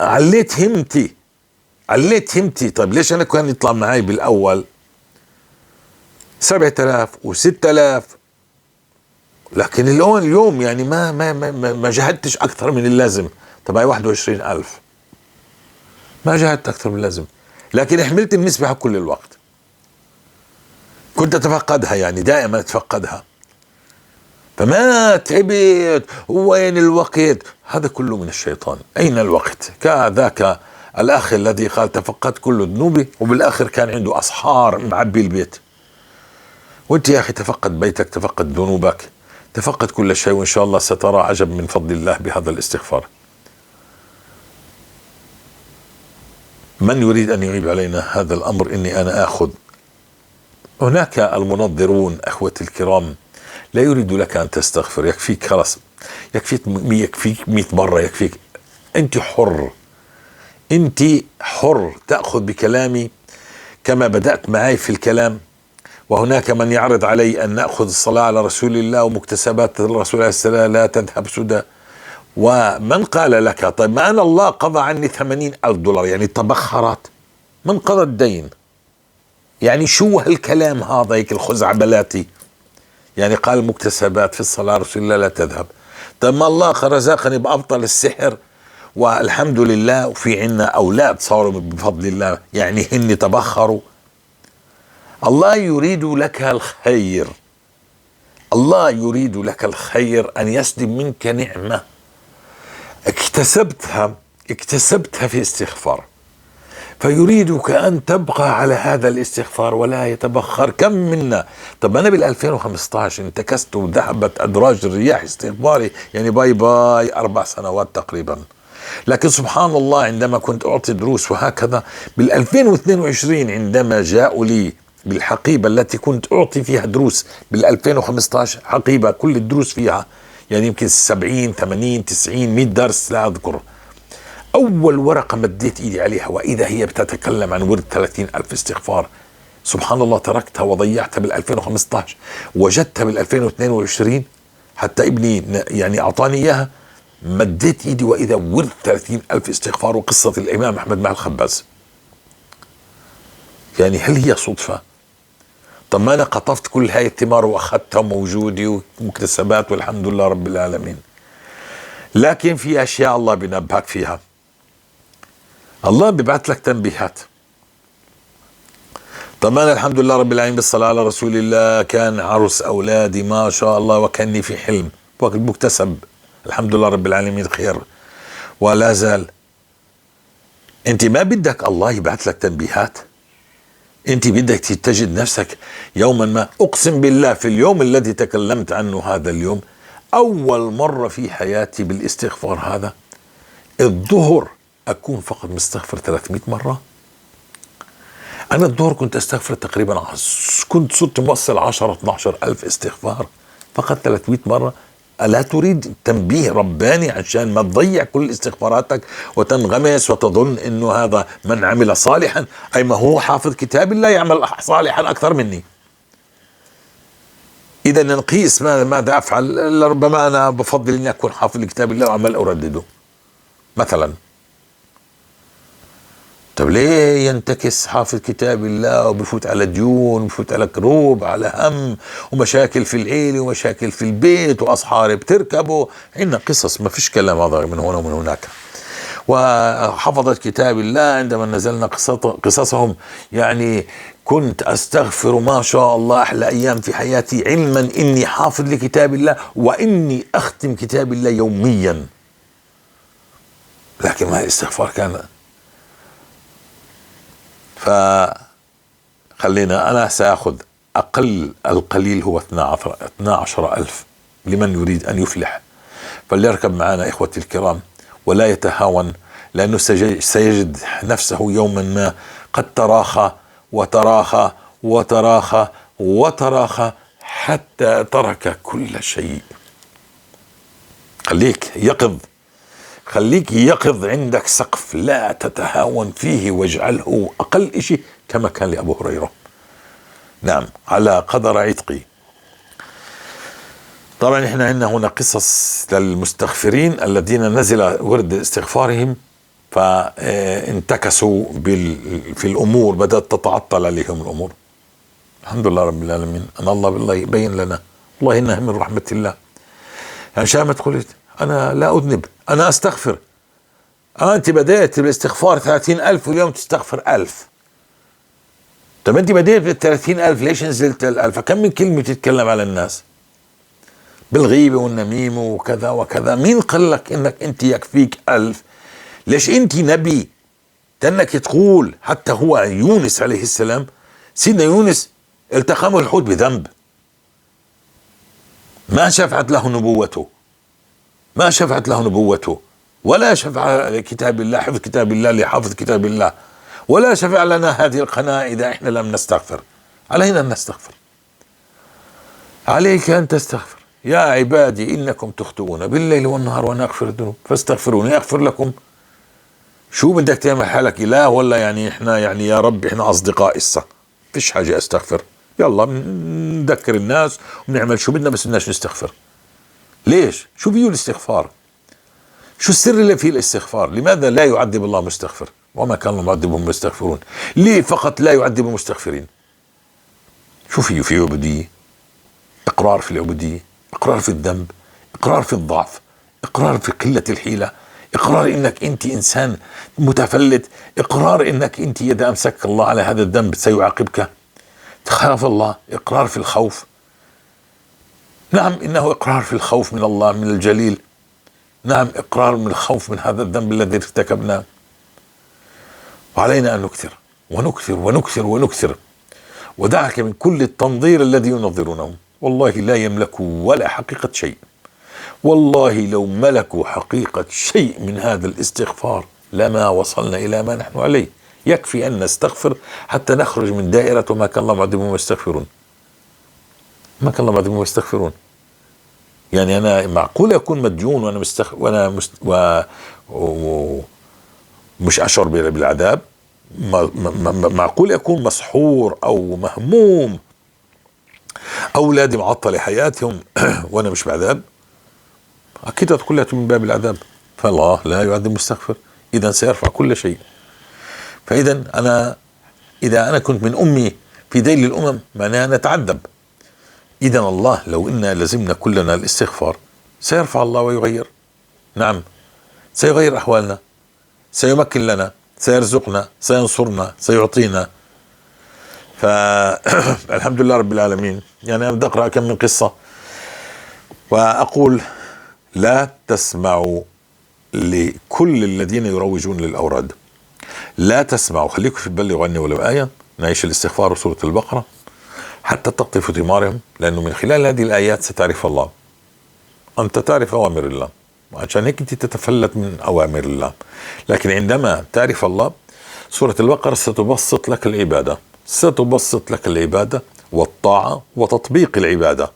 عليت همتي، عليت همتي. طيب ليش أنا كان يطلع معي بالأول 7000 و6000، لكن اليوم يعني ما ما ما ما جهدتش أكثر من اللازم. طب هاي 21,000 ما جاهدت أكثر من اللازم، لكن حملت المسبحة كل الوقت، كنت أتفقدها يعني دائما أتفقدها، فما تعبت. وين الوقت؟ هذا كله من الشيطان. أين الوقت؟ كذاك الأخ الذي قال تفقدت كل ذنوبي، وبالآخر كان عنده أسحار معبي البيت. وانت يا أخي تفقد بيتك، تفقد ذنوبك، تفقد كل شيء، وإن شاء الله سترى عجب من فضل الله بهذا الاستغفار. من يريد أن يعيب علينا هذا الأمر إني أنا آخذ؟ هناك المنظرون أخوتي الكرام لا يريد لك أن تستغفر، يكفيك خلاص، يكفيك 100 مرة، يكفيك. أنت حر، أنت حر تأخذ بكلامي كما بدأت معي في الكلام. وهناك من يعرض علي أن نأخذ الصلاة على رسول الله ومكتسبات الرسول عليه السلام لا تذهب سدى. ومن قال لك طيب ما أنا الله قضى عني 80,000 دولار يعني تبخرت، من قضى الدين؟ يعني شو هالكلام هذا هيك الخزعبلاتي؟ يعني قال مكتسبات في الصلاة رسول الله لا تذهب. طيب ما الله رزقني بأبطل السحر والحمد لله، وفي عنا أولاد صاروا بفضل الله يعني هن تبخروا. الله يريد لك الخير، الله يريد لك الخير أن يسلب منك نعمة اكتسبتها في استغفار، فيريدك أن تبقى على هذا الاستغفار ولا يتبخر. كم منا؟ طب أنا بال2015 انتكست وذهبت أدراج الرياح استغفاري، يعني bye bye 4 سنوات تقريبا. لكن سبحان الله عندما كنت أعطي دروس وهكذا بال2022 عندما جاءوا لي بالحقيبة التي كنت أعطي فيها دروس بال2015، حقيبة كل الدروس فيها يعني يمكن 70 80 90 100 درس لا أذكر. أول ورقة مديت إيدي عليها وإذا هي بتتكلم عن ورد 30,000 استغفار. سبحان الله تركتها وضيعتها بال2015، وجدتها بال2022 حتى ابني يعني أعطاني إياها، مديت إيدي وإذا ورد 30,000 استغفار وقصة الإمام أحمد مع الخباز. يعني هل هي صدفة؟ طب ما أنا قطفت كل هاي الثمار وأخذتها موجودة ومكتسبات والحمد لله رب العالمين. لكن في أشياء الله بنبهك فيها، الله بيبعث لك تنبيهات. طب أنا الحمد لله رب العالمين بالصلاة على رسول الله كان عرس أولادي ما شاء الله وكأني في حلم مكتسب الحمد لله رب العالمين خير ولا زال. أنت ما بدك الله يبعث لك تنبيهات، أنت بدك تجد نفسك يوما ما. أقسم بالله في اليوم الذي تكلمت عنه هذا اليوم أول مرة في حياتي بالاستغفار هذا الظهر أكون فقط مستغفر 300 مرة. أنا الظهر كنت أستغفر تقريبا، كنت صرت موصل 10 12 ألف استغفار فقط 300 مرة. ألا تريد تنبيه رباني عشان ما تضيع كل استغفاراتك وتنغمس وتظن إنه هذا من عمل صالحا، أي ما هو حافظ كتاب الله يعمل صالحا أكثر مني. إذا نقيس ماذا أفعل، لربما أنا بفضل إني أكون حافظ لكتاب الله وعمل أردده مثلا. طب ليه ينتكس حافظ كتاب الله وبفوت على ديون وبفوت على كروب، على هم ومشاكل في العيلة ومشاكل في البيت وأصحاب بتركبوا؟ عندنا قصص ما فيش كلام هذا من هنا ومن هناك. وحفظت كتاب الله عندما نزلنا قصصهم، يعني كنت أستغفر ما شاء الله أحلى أيام في حياتي، علما إني حافظ لكتاب الله وإني أختم كتاب الله يوميا، لكن ما الاستغفار كان. فخلينا أنا سأخذ أقل القليل هو 12,000 لمن يريد أن يفلح، فليركب معنا إخوتي الكرام ولا يتهاون، لأنه سيجد نفسه يوما ما قد تراخى وتراخى وتراخى وتراخى حتى ترك كل شيء. خليك يقظ، خليك يقظ، عندك سقف لا تتهاون فيه، واجعله أقل إشي كما كان لأبو هريرة. نعم، على قدر عتقي. طبعا احنا عندنا هنا قصص للمستغفرين الذين نزل ورد استغفارهم فانتكسوا في الأمور، بدأت تتعطل عليهم الأمور. الحمد لله رب العالمين، أن الله بالله يبين لنا، والله إنها من رحمة الله. عشان ما تقول أنا لا أذنب، أنا أستغفر. أنت بدأت بالاستغفار 30,000 واليوم تستغفر 1000. طب أنت بدأت بال30,000، ليش نزلت 1000؟ كم من كلمة تتكلم على الناس بالغيبة والنميمة وكذا وكذا؟ مين قال لك إنك أنت يكفيك 1000؟ ليش أنت نبي تنك تقول؟ حتى هو يونس عليه السلام، سيدنا يونس التقمه الحوت بذنب، ما شفعت له نبوته، ما شفعت له نبوته، ولا شفع كتاب الله، حفظ كتاب الله لحافظ كتاب الله، ولا شفع لنا هذه القناة إذا إحنا لم نستغفر. علينا أن نستغفر، عليك أن تستغفر. يا عبادي إنكم تخطئون بالليل والنهار وأنا أغفر الذنوب فاستغفروني أغفر لكم. شو بدك تعمل حالك إله ولا يعني إحنا يعني يا رب إحنا أصدقاء إسا فيش حاجة أستغفر، يلا نذكر الناس ونعمل شو بدنا بس بدناش نستغفر. ليش؟ شو فيه الاستغفار؟ شو السر اللي فيه الاستغفار؟ لماذا لا يعذب الله مستغفر؟ وما كان الله معذبهم مستغفرون. ليه فقط لا يعذب المستغفرين؟ شو فيه؟ فيه عبودية، إقرار في العبودية، إقرار في الذنب، إقرار في الضعف، إقرار في قلة الحيلة، إقرار إنك أنت إنسان متفلت، إقرار إنك أنت إذا أمسك الله على هذا الذنب سيعاقبك، تخاف الله، إقرار في الخوف. نعم إنه إقرار في الخوف من الله من الجليل، نعم إقرار من الخوف من هذا الذنب الذي ارتكبناه. وعلينا أن نكثر ونكثر ونكثر ونكثر، ودعك من كل التنظير الذي ينظرونه، والله لا يملكوا ولا حقيقة شيء. والله لو ملكوا حقيقة شيء من هذا الاستغفار لما وصلنا إلى ما نحن عليه. يكفي أن نستغفر حتى نخرج من دائرة وما كان الله معذبهم ويستغفرون. ما كان الله معذبهم ويستغفرون. يعني أنا معقول أكون مديون وأنا مش أشعر بالعذاب؟ معقول أكون مسحور أو مهموم، أولادي معطلة حياتهم وأنا مش بعذاب؟ أكيد كلها من باب العذاب. فالله لا يعذب المستغفر، إذا سيرفع كل شيء. فإذا أنا إذا أنا كنت من أمي في ذيل الأمم معناها نتعذب. إذا الله لو إنا لزمنا كلنا الاستغفار سيرفع الله ويغير. نعم سيغير أحوالنا، سيمكن لنا، سيرزقنا، سينصرنا، سيعطينا. فالحمد لله رب العالمين. يعني أنا بدي أقرأ كم من قصة وأقول لا تسمعوا لكل الذين يروجون للأوراد، لا تسمعوا، خليكم في بلغوا عني ولو آية. نعيش الاستغفار وسورة البقرة حتى تقطفوا ثمارهم، لأنه من خلال هذه الآيات ستعرف الله، أنت تعرف أوامر الله، عشان هيك أنت تتفلت من أوامر الله. لكن عندما تعرف الله، سورة البقرة ستبسط لك العبادة، ستبسط لك العبادة والطاعة وتطبيق العبادة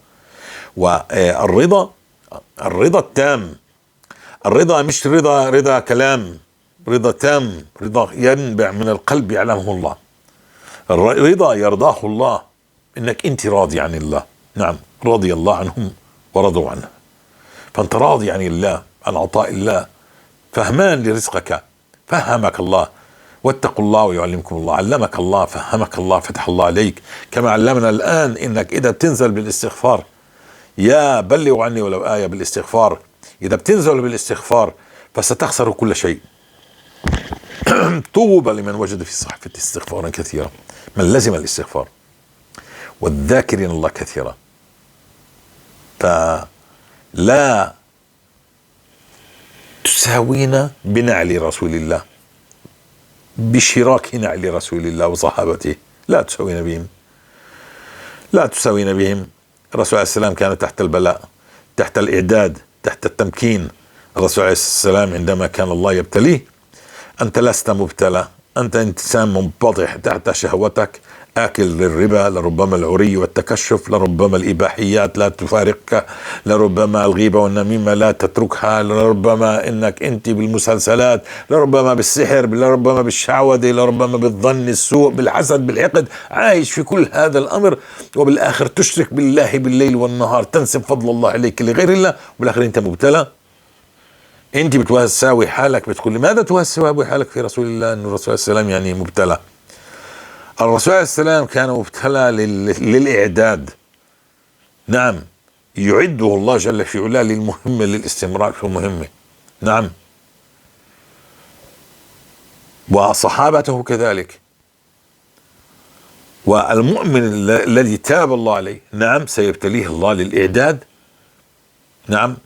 والرضا، الرضا التام. الرضا مش رضا رضا كلام، رضا تام، رضا ينبع من القلب يعلمه الله، الرضا يرضاه الله، انك انت راضي عن الله. نعم رضي الله عنهم ورضوا عنه، فانت راضي عن الله، عن عطاء الله، فهمان لرزقك، فهمك الله واتقوا الله ويعلمكم الله. علمك الله، فهمك الله، فتح الله عليك، كما علمنا الآن إنك إذا بتنزل بالاستغفار، يا بلغوا عني ولو آية بالاستغفار، إذا بتنزل بالاستغفار فستخسر كل شيء. طوبى لمن وجد في صحفة استغفارا كثيرا، من لزم الاستغفار، والذاكرين الله كثيرا. فلا تساوينا بنعل رسول الله، بشراك نعل رسول الله وصحابته، لا تساوينا بهم، لا تساوينا بهم. الرسول عليه السلام كان تحت البلاء، تحت الإعداد، تحت التمكين. الرسول عليه السلام عندما كان الله يبتليه، أنت لست مبتلى، أنت إنسان منبطح تحت شهوتك، آكل للربا، لربما العري والتكشف، لربما الإباحيات لا تفارقك، لربما الغيبة والنميمة لا تتركها، لربما إنك أنت بالمسلسلات، لربما بالسحر، لربما بالشعوذة، لربما بالظن السوء، بالحسد، بالحقد، عايش في كل هذا الأمر، وبالآخر تشرك بالله بالليل والنهار، تنسب فضل الله عليك لغير الله، وبالآخر أنت مبتلى. أنت بتساوي حالك، بتقول لماذا تساوي حالك في رسول الله، أن الرسول عليه السلام يعني مبتلى؟ الرسول عليه السلام كان مبتلى للإعداد. نعم، يعده الله جل في علاه للمهمة، للاستمرار في المهمة. نعم، وصحابته كذلك. والمؤمن الذي تاب الله عليه، نعم، سيبتليه الله للإعداد. نعم،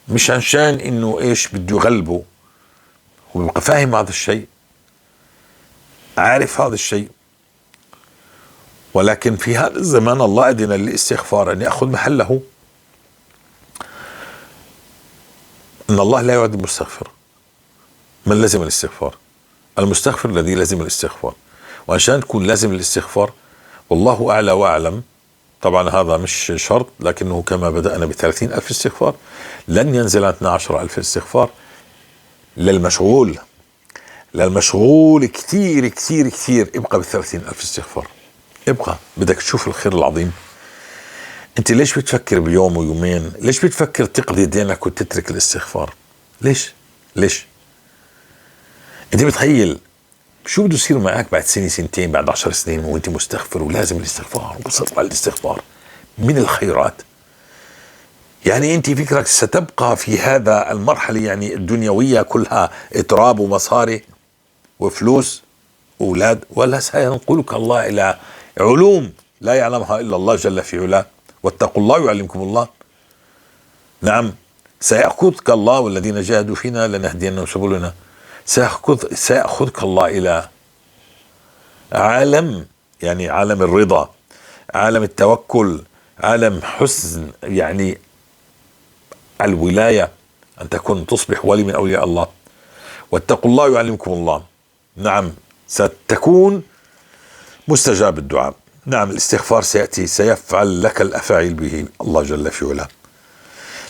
مش عشان انه ايش بده يغلبه، هو بيبقى فاهم هذا الشيء، عارف هذا الشيء، ولكن في هذا الزمان الله أذن للاستغفار أن يأخذ محله. أن الله لا يعد المستغفر، من لزم الاستغفار، المستغفر الذي لزم الاستغفار. وعشان تكون لازم الاستغفار، والله أعلى وأعلم، طبعا هذا مش شرط، لكنه كما بدأنا ب30,000 استغفار لن ينزل عن 12,000 استغفار للمشغول، للمشغول كثير كثير كثير. ابقى ب30,000 استغفار، ابقى، بدك تشوف الخير العظيم. انت ليش بتفكر بيوم ويومين؟ ليش بتفكر تقضي دينك وتترك الاستغفار؟ ليش؟ ليش؟ انت بتخيل شو بده يصير معك بعد سنة، سنتين، بعد 10 سنين وانت مستغفر ولازم الاستغفار وصرت على الاستغفار من الخيرات؟ يعني انت فكرك ستبقى في هذا المرحلة يعني الدنيوية كلها اتراب ومصاري وفلوس وأولاد، ولا سينقلك الله إلى علوم لا يعلمها إلا الله جل في علاه؟ واتقوا الله يعلمكم الله. نعم، سيأخذك الله والذين جاهدوا فينا لنهدينهم سبلنا. سيأخذك الله إلى عالم، يعني عالم الرضا، عالم التوكل، عالم حسن يعني الولاية، أن تكون تصبح ولي من أولياء الله. واتقوا الله يعلمكم الله. نعم، ستكون مستجاب الدعاء. نعم، الاستغفار سيأتي، سيفعل لك الأفاعيل به الله جل في علاه،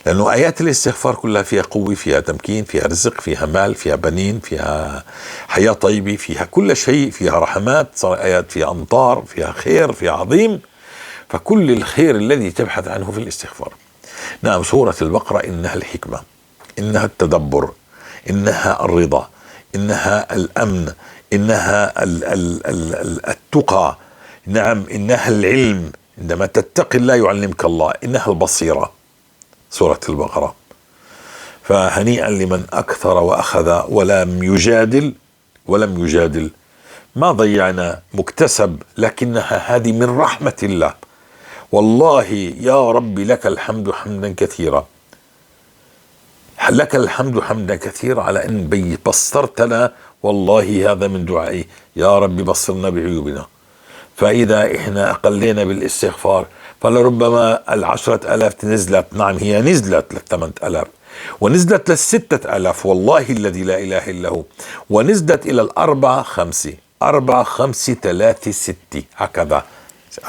لأنه آيات الاستغفار كلها فيها قوة، فيها تمكين، فيها رزق، فيها مال، فيها بنين، فيها حياة طيبة، فيها كل شيء، فيها رحمات، صار آيات فيها أمطار، فيها خير، فيها عظيم. فكل الخير الذي تبحث عنه في الاستغفار. نعم، سورة البقرة إنها الحكمة، إنها التدبر، إنها الرضا، إنها الأمن، إنها التقى. نعم، إنها العلم، عندما تتقي الله يعلمك الله، إنها البصيرة، سورة البقرة. فهنيئا لمن أكثر وأخذ ولم يجادل، ولم يجادل. ما ضيعنا مكتسب، لكنها هذه من رحمة الله. والله يا رب لك الحمد حمدا كثيرا، لك الحمد حمدا كثيرا على أن بصرتنا. والله هذا من دعائي، يا رب بصرنا بعيوبنا. فإذا إحنا أقلينا بالاستغفار فلربما 10,000 نزلت. نعم، هي نزلت ل8,000 ونزلت ل6,000، والله الذي لا إله إلا هو، ونزلت إلى 4 5 4 5 3 6، هكذا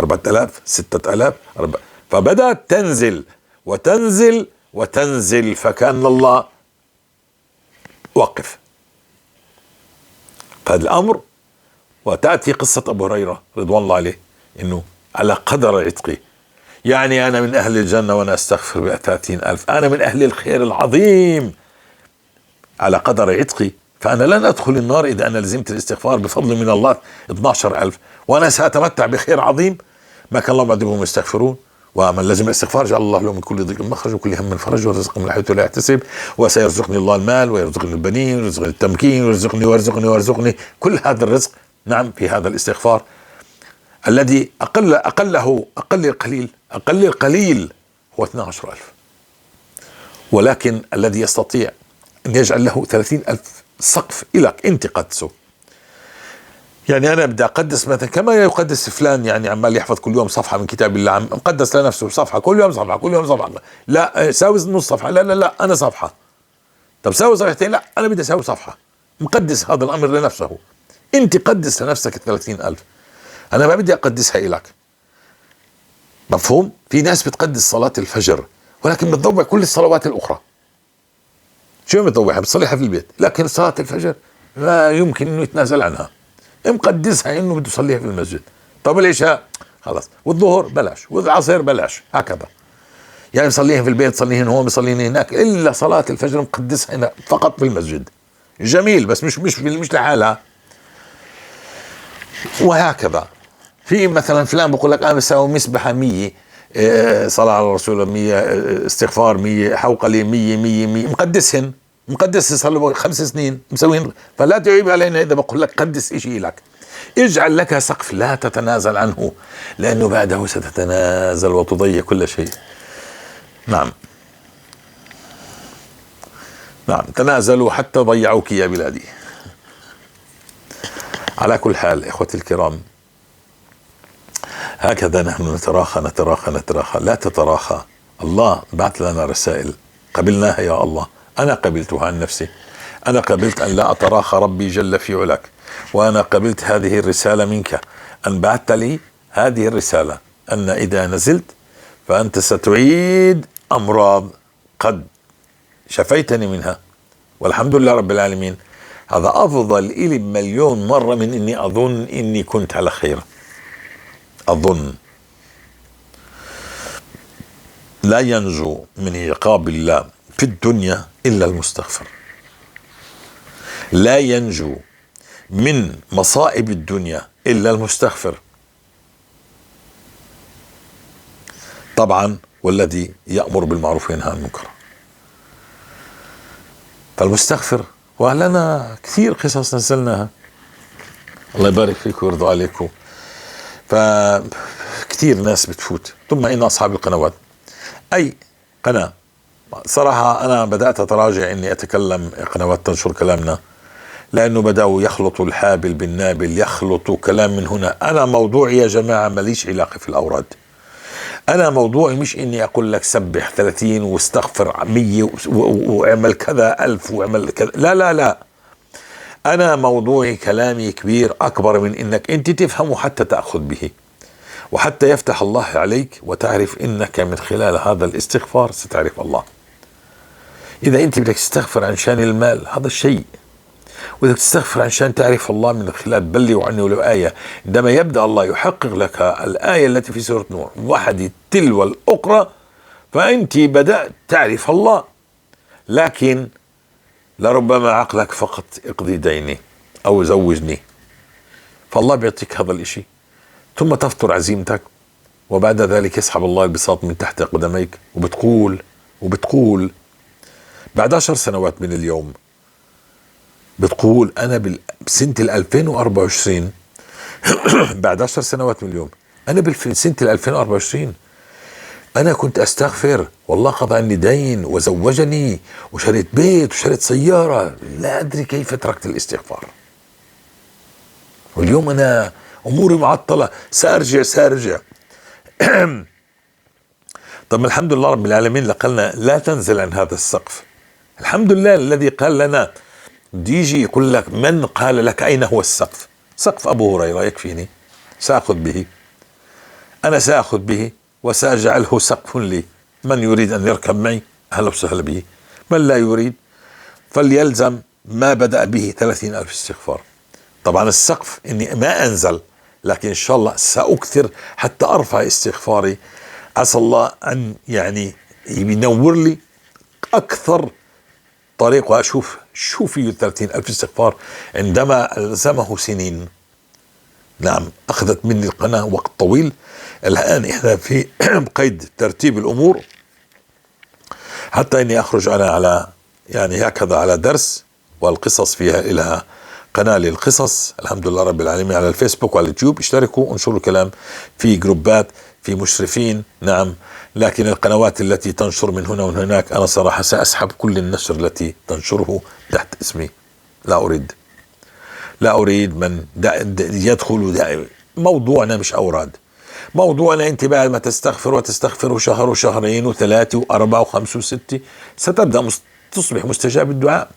4,000 6,000 4. فبدأت تنزل وتنزل وتنزل، فكأن الله وقف هذا الأمر. وتأتي قصة أبو هريرة رضوان الله عليه، إنه على قدر عتقي، يعني أنا من أهل الجنة وأنا أستغفر ب30,000، أنا من أهل الخير العظيم على قدر عتقي. فأنا لن أدخل النار إذا أنا لزمت الاستغفار بفضل من الله 12,000، وأنا سأتمتع بخير عظيم. ما كان الله معذبهم يستغفرون، ومن لزم الاستغفار جعل الله له من كل ضيق مخرج وكل هم فرج ورزق من حيث لا يحتسب، وسيرزقني الله المال ويرزقني البنين ويرزقني التمكين ويرزقني ويرزقني ويرزقني كل هذا الرزق. نعم، في هذا الاستغفار الذي أقل أقله أقل القليل أقل القليل هو 12,000، ولكن الذي يستطيع أن يجعل له 30,000 سقف إلك أنت قدسه. يعني أنا بدي أقدس مثلا كما يقدس فلان، يعني عمال يحفظ كل يوم صفحة من كتاب الله، عم مقدس لنفسه صفحة كل يوم، صفحة كل يوم، صفحة، لا ساوي نص صفحة، لا لا لا أنا صفحة، طب ساوي صفحتين، لا أنا بدي أساوي صفحة. مقدس هذا الأمر لنفسه. أنت قدس لنفسك 30,000، أنا ما بدي أقدسها إلك. مفهوم؟ في ناس بتقدس صلاة الفجر ولكن بتضوع كل الصلوات الأخرى. شو بتضوعها؟ بتصليها في البيت، لكن صلاة الفجر لا يمكن إنه يتنازل عنها، مقدسها إنه بده يصليها في المسجد. طب العشاء خلاص، والظهر بلاش، والعصر بلاش، هكذا. يعني بصليها في البيت، صليهن هون، بصليهن هناك، إلا صلاة الفجر مقدسها هنا فقط في المسجد. جميل، بس مش مش مش لحالها. وهكذا في مثلا فلان بقول لك انا بساوي مسبحه 100، صلاة على الرسول 100، استغفار 100، حوقلة 100 100 100، مقدسهن، مقدس صار له 5 سنين مسوين. فلا تعيب علينا اذا بقول لك قدس اشي لك، اجعل لك سقف لا تتنازل عنه، لانه بعده ستتنازل وتضيع كل شيء. نعم نعم، تنازلوا حتى ضيعوك يا بلادي. على كل حال إخوتي الكرام، هكذا نحن نتراخى نتراخى نتراخى. لا تتراخى، الله بعث لنا رسائل قبلناها يا الله، أنا قبلتها عن نفسي، أنا قبلت أن لا أتراخى ربي جل في علاك، وأنا قبلت هذه الرسالة منك، أن بعثت لي هذه الرسالة أن إذا نزلت فأنت ستعيد أمراض قد شفيتني منها، والحمد لله رب العالمين. هذا أفضل إلي بمليون مرة من إني أظن إني كنت على خير. أظن لا ينجو من عقاب الله في الدنيا إلا المستغفر، لا ينجو من مصائب الدنيا إلا المستغفر طبعا، والذي يأمر بالمعروف وينهى عن المنكر. فالمستغفر، ولنا كثير قصص نزلناها، الله يبارك فيكم ويرضى عليكم. فكثير ناس بتفوت. ثم إن أصحاب القنوات، أي قناة صراحة أنا بدأت أتراجع إني أتكلم قنوات تنشر كلامنا، لأنه بدأوا يخلطوا الحابل بالنابل، يخلطوا كلام من هنا. أنا موضوعي يا جماعة ماليش علاقة في الأوراد، أنا موضوعي مش إني أقول لك سبح 30 واستغفر 100 واعمل كذا 1000 واعمل كذا، لا لا لا، أنا موضوعي كلامي كبير أكبر من إنك أنت تفهمه حتى تأخذ به، وحتى يفتح الله عليك وتعرف إنك من خلال هذا الاستغفار ستعرف الله. إذا أنت بدك تستغفر عشان المال هذا الشيء، وإذا تستغفر عشان تعرف الله من خلال بلغوا عني ولو آية، عندما يبدأ الله يحقق لك الآية التي في سورة نور واحدة تلو الأخرى، فأنت بدأت تعرف الله. لكن لربما عقلك فقط اقضي ديني أو زوجني، فالله بيعطيك هذا الإشي، ثم تفطر عزيمتك، وبعد ذلك يسحب الله البساط من تحت قدميك، وبتقول بعد 10 سنوات من اليوم، بتقول أنا بسنة 2024 بعد 10 سنوات من اليوم، أنا بسنة 2024 أنا كنت أستغفر، والله قضى عني دين وزوجني وشريت بيت وشريت سيارة، لا أدري كيف تركت الاستغفار، واليوم أنا أموري معطلة، سأرجع. طب الحمد لله رب العالمين لقلنا لا تنزل عن هذا السقف. الحمد لله الذي قال لنا، ديجي يقول لك من قال لك أين هو السقف؟ سقف أبو هريرة يكفيني، سأخذ به، أنا سأخذ به وسأجعله سقف لي. من يريد أن يركب معي أهلا وسهلا به، من لا يريد فليلزم ما بدأ به 30,000 استغفار. طبعا السقف إني ما أنزل، لكن إن شاء الله سأكثر حتى أرفع استغفاري، عسى الله أن يعني ينور لي أكثر الطريق وأشوف شو فيه 30,000 استغفار عندما ألزمه سنين. نعم، أخذت مني القناة وقت طويل. الآن إحنا في قيد ترتيب الأمور حتى إني أخرج أنا على يعني هكذا على درس، والقصص فيها إلها قناة للقصص الحمد لله رب العالمين على الفيسبوك وعلى اليوتيوب. اشتركوا، انشروا الكلام في جروبات، في مشرفين. نعم، لكن القنوات التي تنشر من هنا ومن هناك أنا صراحة سأسحب كل النشر التي تنشره تحت اسمي. لا أريد من يدخل دائما. موضوعنا مش أوراد، موضوعنا أنت بعد ما تستغفر وتستغفر شهر وشهرين وثلاثة وأربعة وخمسة وستة ستبدأ تصبح مستجاب الدعاء.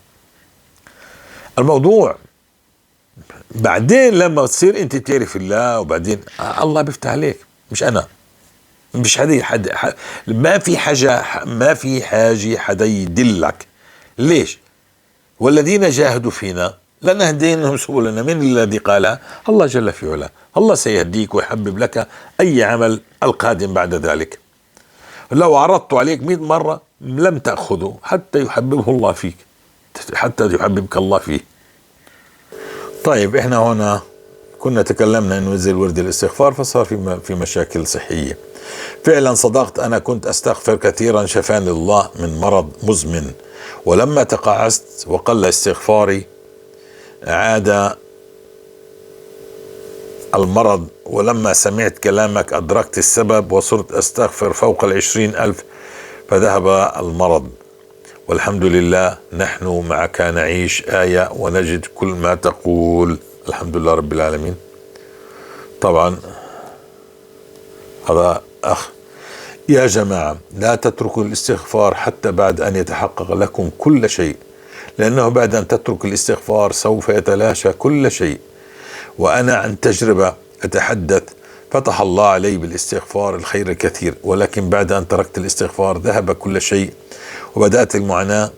الموضوع بعدين لما تصير أنت تعرف الله، وبعدين الله بيفتح عليك، مش أنا، مش حد، ما في حاجة، ما في حاجة حدا يدلك. ليش؟ والذين جاهدوا فينا لنهدينهم سبلنا. من الذي قالها؟ الله جل في علاه. الله سيهديك ويحبب لك أي عمل القادم بعد ذلك. لو عرضت عليك 100 مرة لم تأخذه حتى يحببه الله فيك، حتى يحببك الله فيه. طيب، احنا هنا كنا تكلمنا انه نزل ورد الاستغفار فصار في مشاكل صحية. فعلا صدقت، انا كنت استغفر كثيرا، شفاني الله من مرض مزمن، ولما تقاعست وقل استغفاري عاد المرض، ولما سمعت كلامك أدركت السبب وصرت أستغفر فوق 20,000 فذهب المرض، والحمد لله. نحن معك نعيش آية ونجد كل ما تقول، الحمد لله رب العالمين. طبعا هذا أخ. يا جماعة لا تتركوا الاستغفار حتى بعد أن يتحقق لكم كل شيء، لأنه بعد أن تترك الاستغفار سوف يتلاشى كل شيء. وأنا عن تجربة أتحدث، فتح الله علي بالاستغفار الخير الكثير، ولكن بعد أن تركت الاستغفار ذهب كل شيء وبدأت المعاناة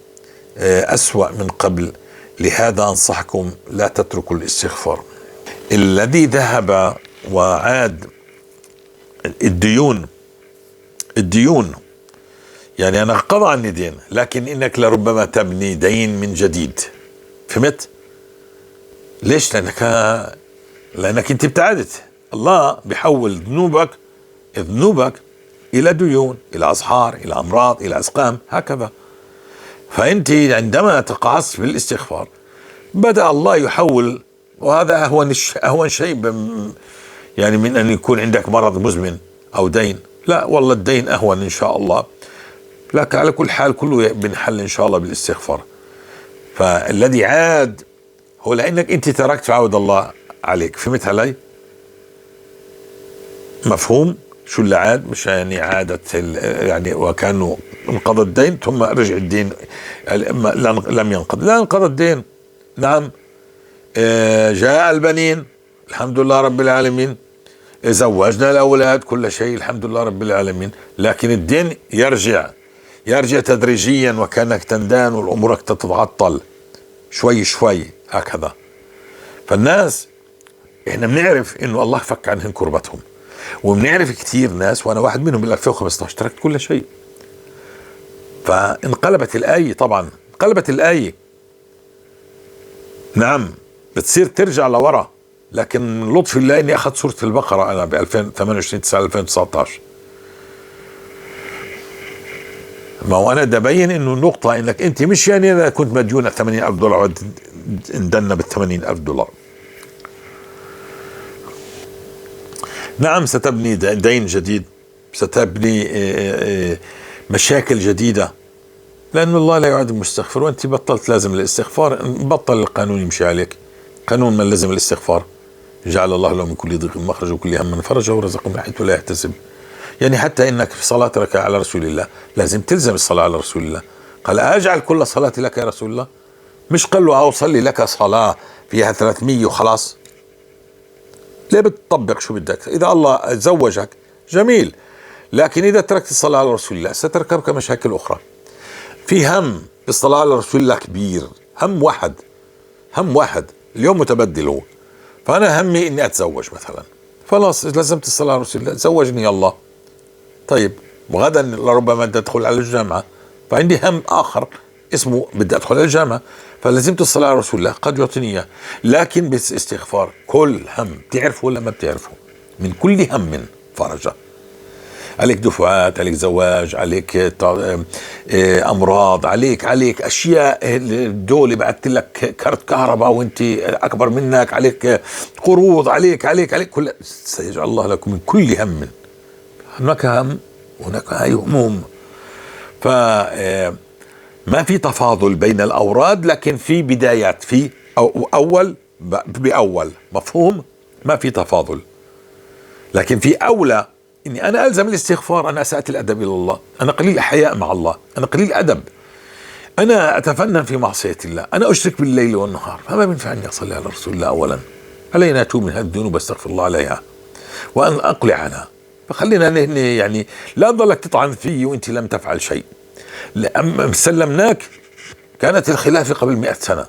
أسوأ من قبل. لهذا أنصحكم لا تتركوا الاستغفار. الذي ذهب وعاد الديون، يعني أنا قضى عني دين، لكن إنك لربما تبني دين من جديد. فهمت؟ ليش؟ لأنك أنت ابتعدت. الله بيحول ذنوبك إلى ديون، إلى أسحار، إلى أمراض، إلى أسقام، هكذا. فأنت عندما تقاعست بالاستغفار بدأ الله يحول، وهذا أهون شيء يعني من أن يكون عندك مرض مزمن أو دين. لا والله الدين أهون إن شاء الله، لكن على كل حال كله بنحل إن شاء الله بالاستغفار. فالذي عاد هو لأنك أنت تركت فعود الله عليك. فهمت علي؟ مفهوم شو اللي عاد؟ مش يعني عادت يعني وكانه انقضى الدين ثم رجع الدين، لم ينقض، لا انقضى الدين. نعم، جاء البنين الحمد لله رب العالمين، زوجنا الأولاد، كل شيء الحمد لله رب العالمين، لكن الدين يرجع تدريجيا، وكأنك تندان والأمور تتعطل شوي شوي هكذا. فالناس احنا بنعرف انه الله فك عنهم كربتهم، وبنعرف كثير ناس، وانا واحد منهم بال 2015 تركت كل شيء، فانقلبت الآية. طبعا انقلبت الآية، نعم بتصير ترجع لورا، لكن من لطف الله اني اخذت سورة البقرة انا ب 2028/9/2019. ما هو انا بدي ابين انه النقطة انك انت مش يعني انا كنت مديونة $80,000 اندنا بال $80,000. نعم ستبني دين جديد، ستبني مشاكل جديدة، لأن الله لا يعد المستغفر، وأنت بطلت لازم الاستغفار، بطل القانون يمشي عليك، قانون من لزم الاستغفار جعل الله له من كل ضيق مخرج وكل هم فرجه ورزقه من حيث لا يحتسب. يعني حتى انك في صلاتك على رسول الله لازم تلزم الصلاة على رسول الله. قال اجعل كل صلاتي لك يا رسول الله، مش قال له اصلي لك صلاة فيها 300 وخلاص. ليه بتطبق شو بدك؟ اذا الله زوجك جميل، لكن اذا تركت الصلاة على رسول الله ستركبك مشاكل اخرى. في هم بالصلاة على رسول الله كبير، هم واحد، هم واحد اليوم متبدل هو. فانا همي اني اتزوج مثلا، خلاص لزمت الصلاة على رسول الله، تزوجني الله. طيب وغدا لربما تدخل على الجامعة، فعندي هم آخر اسمه بدي أدخل الجامعة، فلزمت الصلاة على رسول الله قد يعطيني إياه. لكن بس استغفار كل هم بتعرفه ولا ما بتعرفه، من كل هم فرجة. عليك دفعات، عليك زواج، عليك أمراض، عليك أشياء، الدولة بعثت لك كارت كهرباء وأنت أكبر منك، عليك قروض، عليك عليك عليك كل، سيجعل الله لكم من كل هم. هناك هم وهناك هاي هموم. ف ما في تفاضل بين الأوراد، لكن في بدايات، في أول بأول، مفهوم؟ ما في تفاضل، لكن في أولى إني أنا ألزم الاستغفار. أنا أسأت الأدب إلى الله، أنا قليل حياء مع الله، أنا قليل أدب، أنا أتفنن في معصية الله، أنا أشرك بالليل والنهار، فما بينفعني أصلي على رسول الله أولا. علينا أتوب من هذه الذنوب واستغفر الله عليها وأن أقلع عنها. فخلينا يعني لا تضلك تطعن فيه وأنت لم تفعل شيء. سلمناك، كانت الخلافة قبل 100 سنة،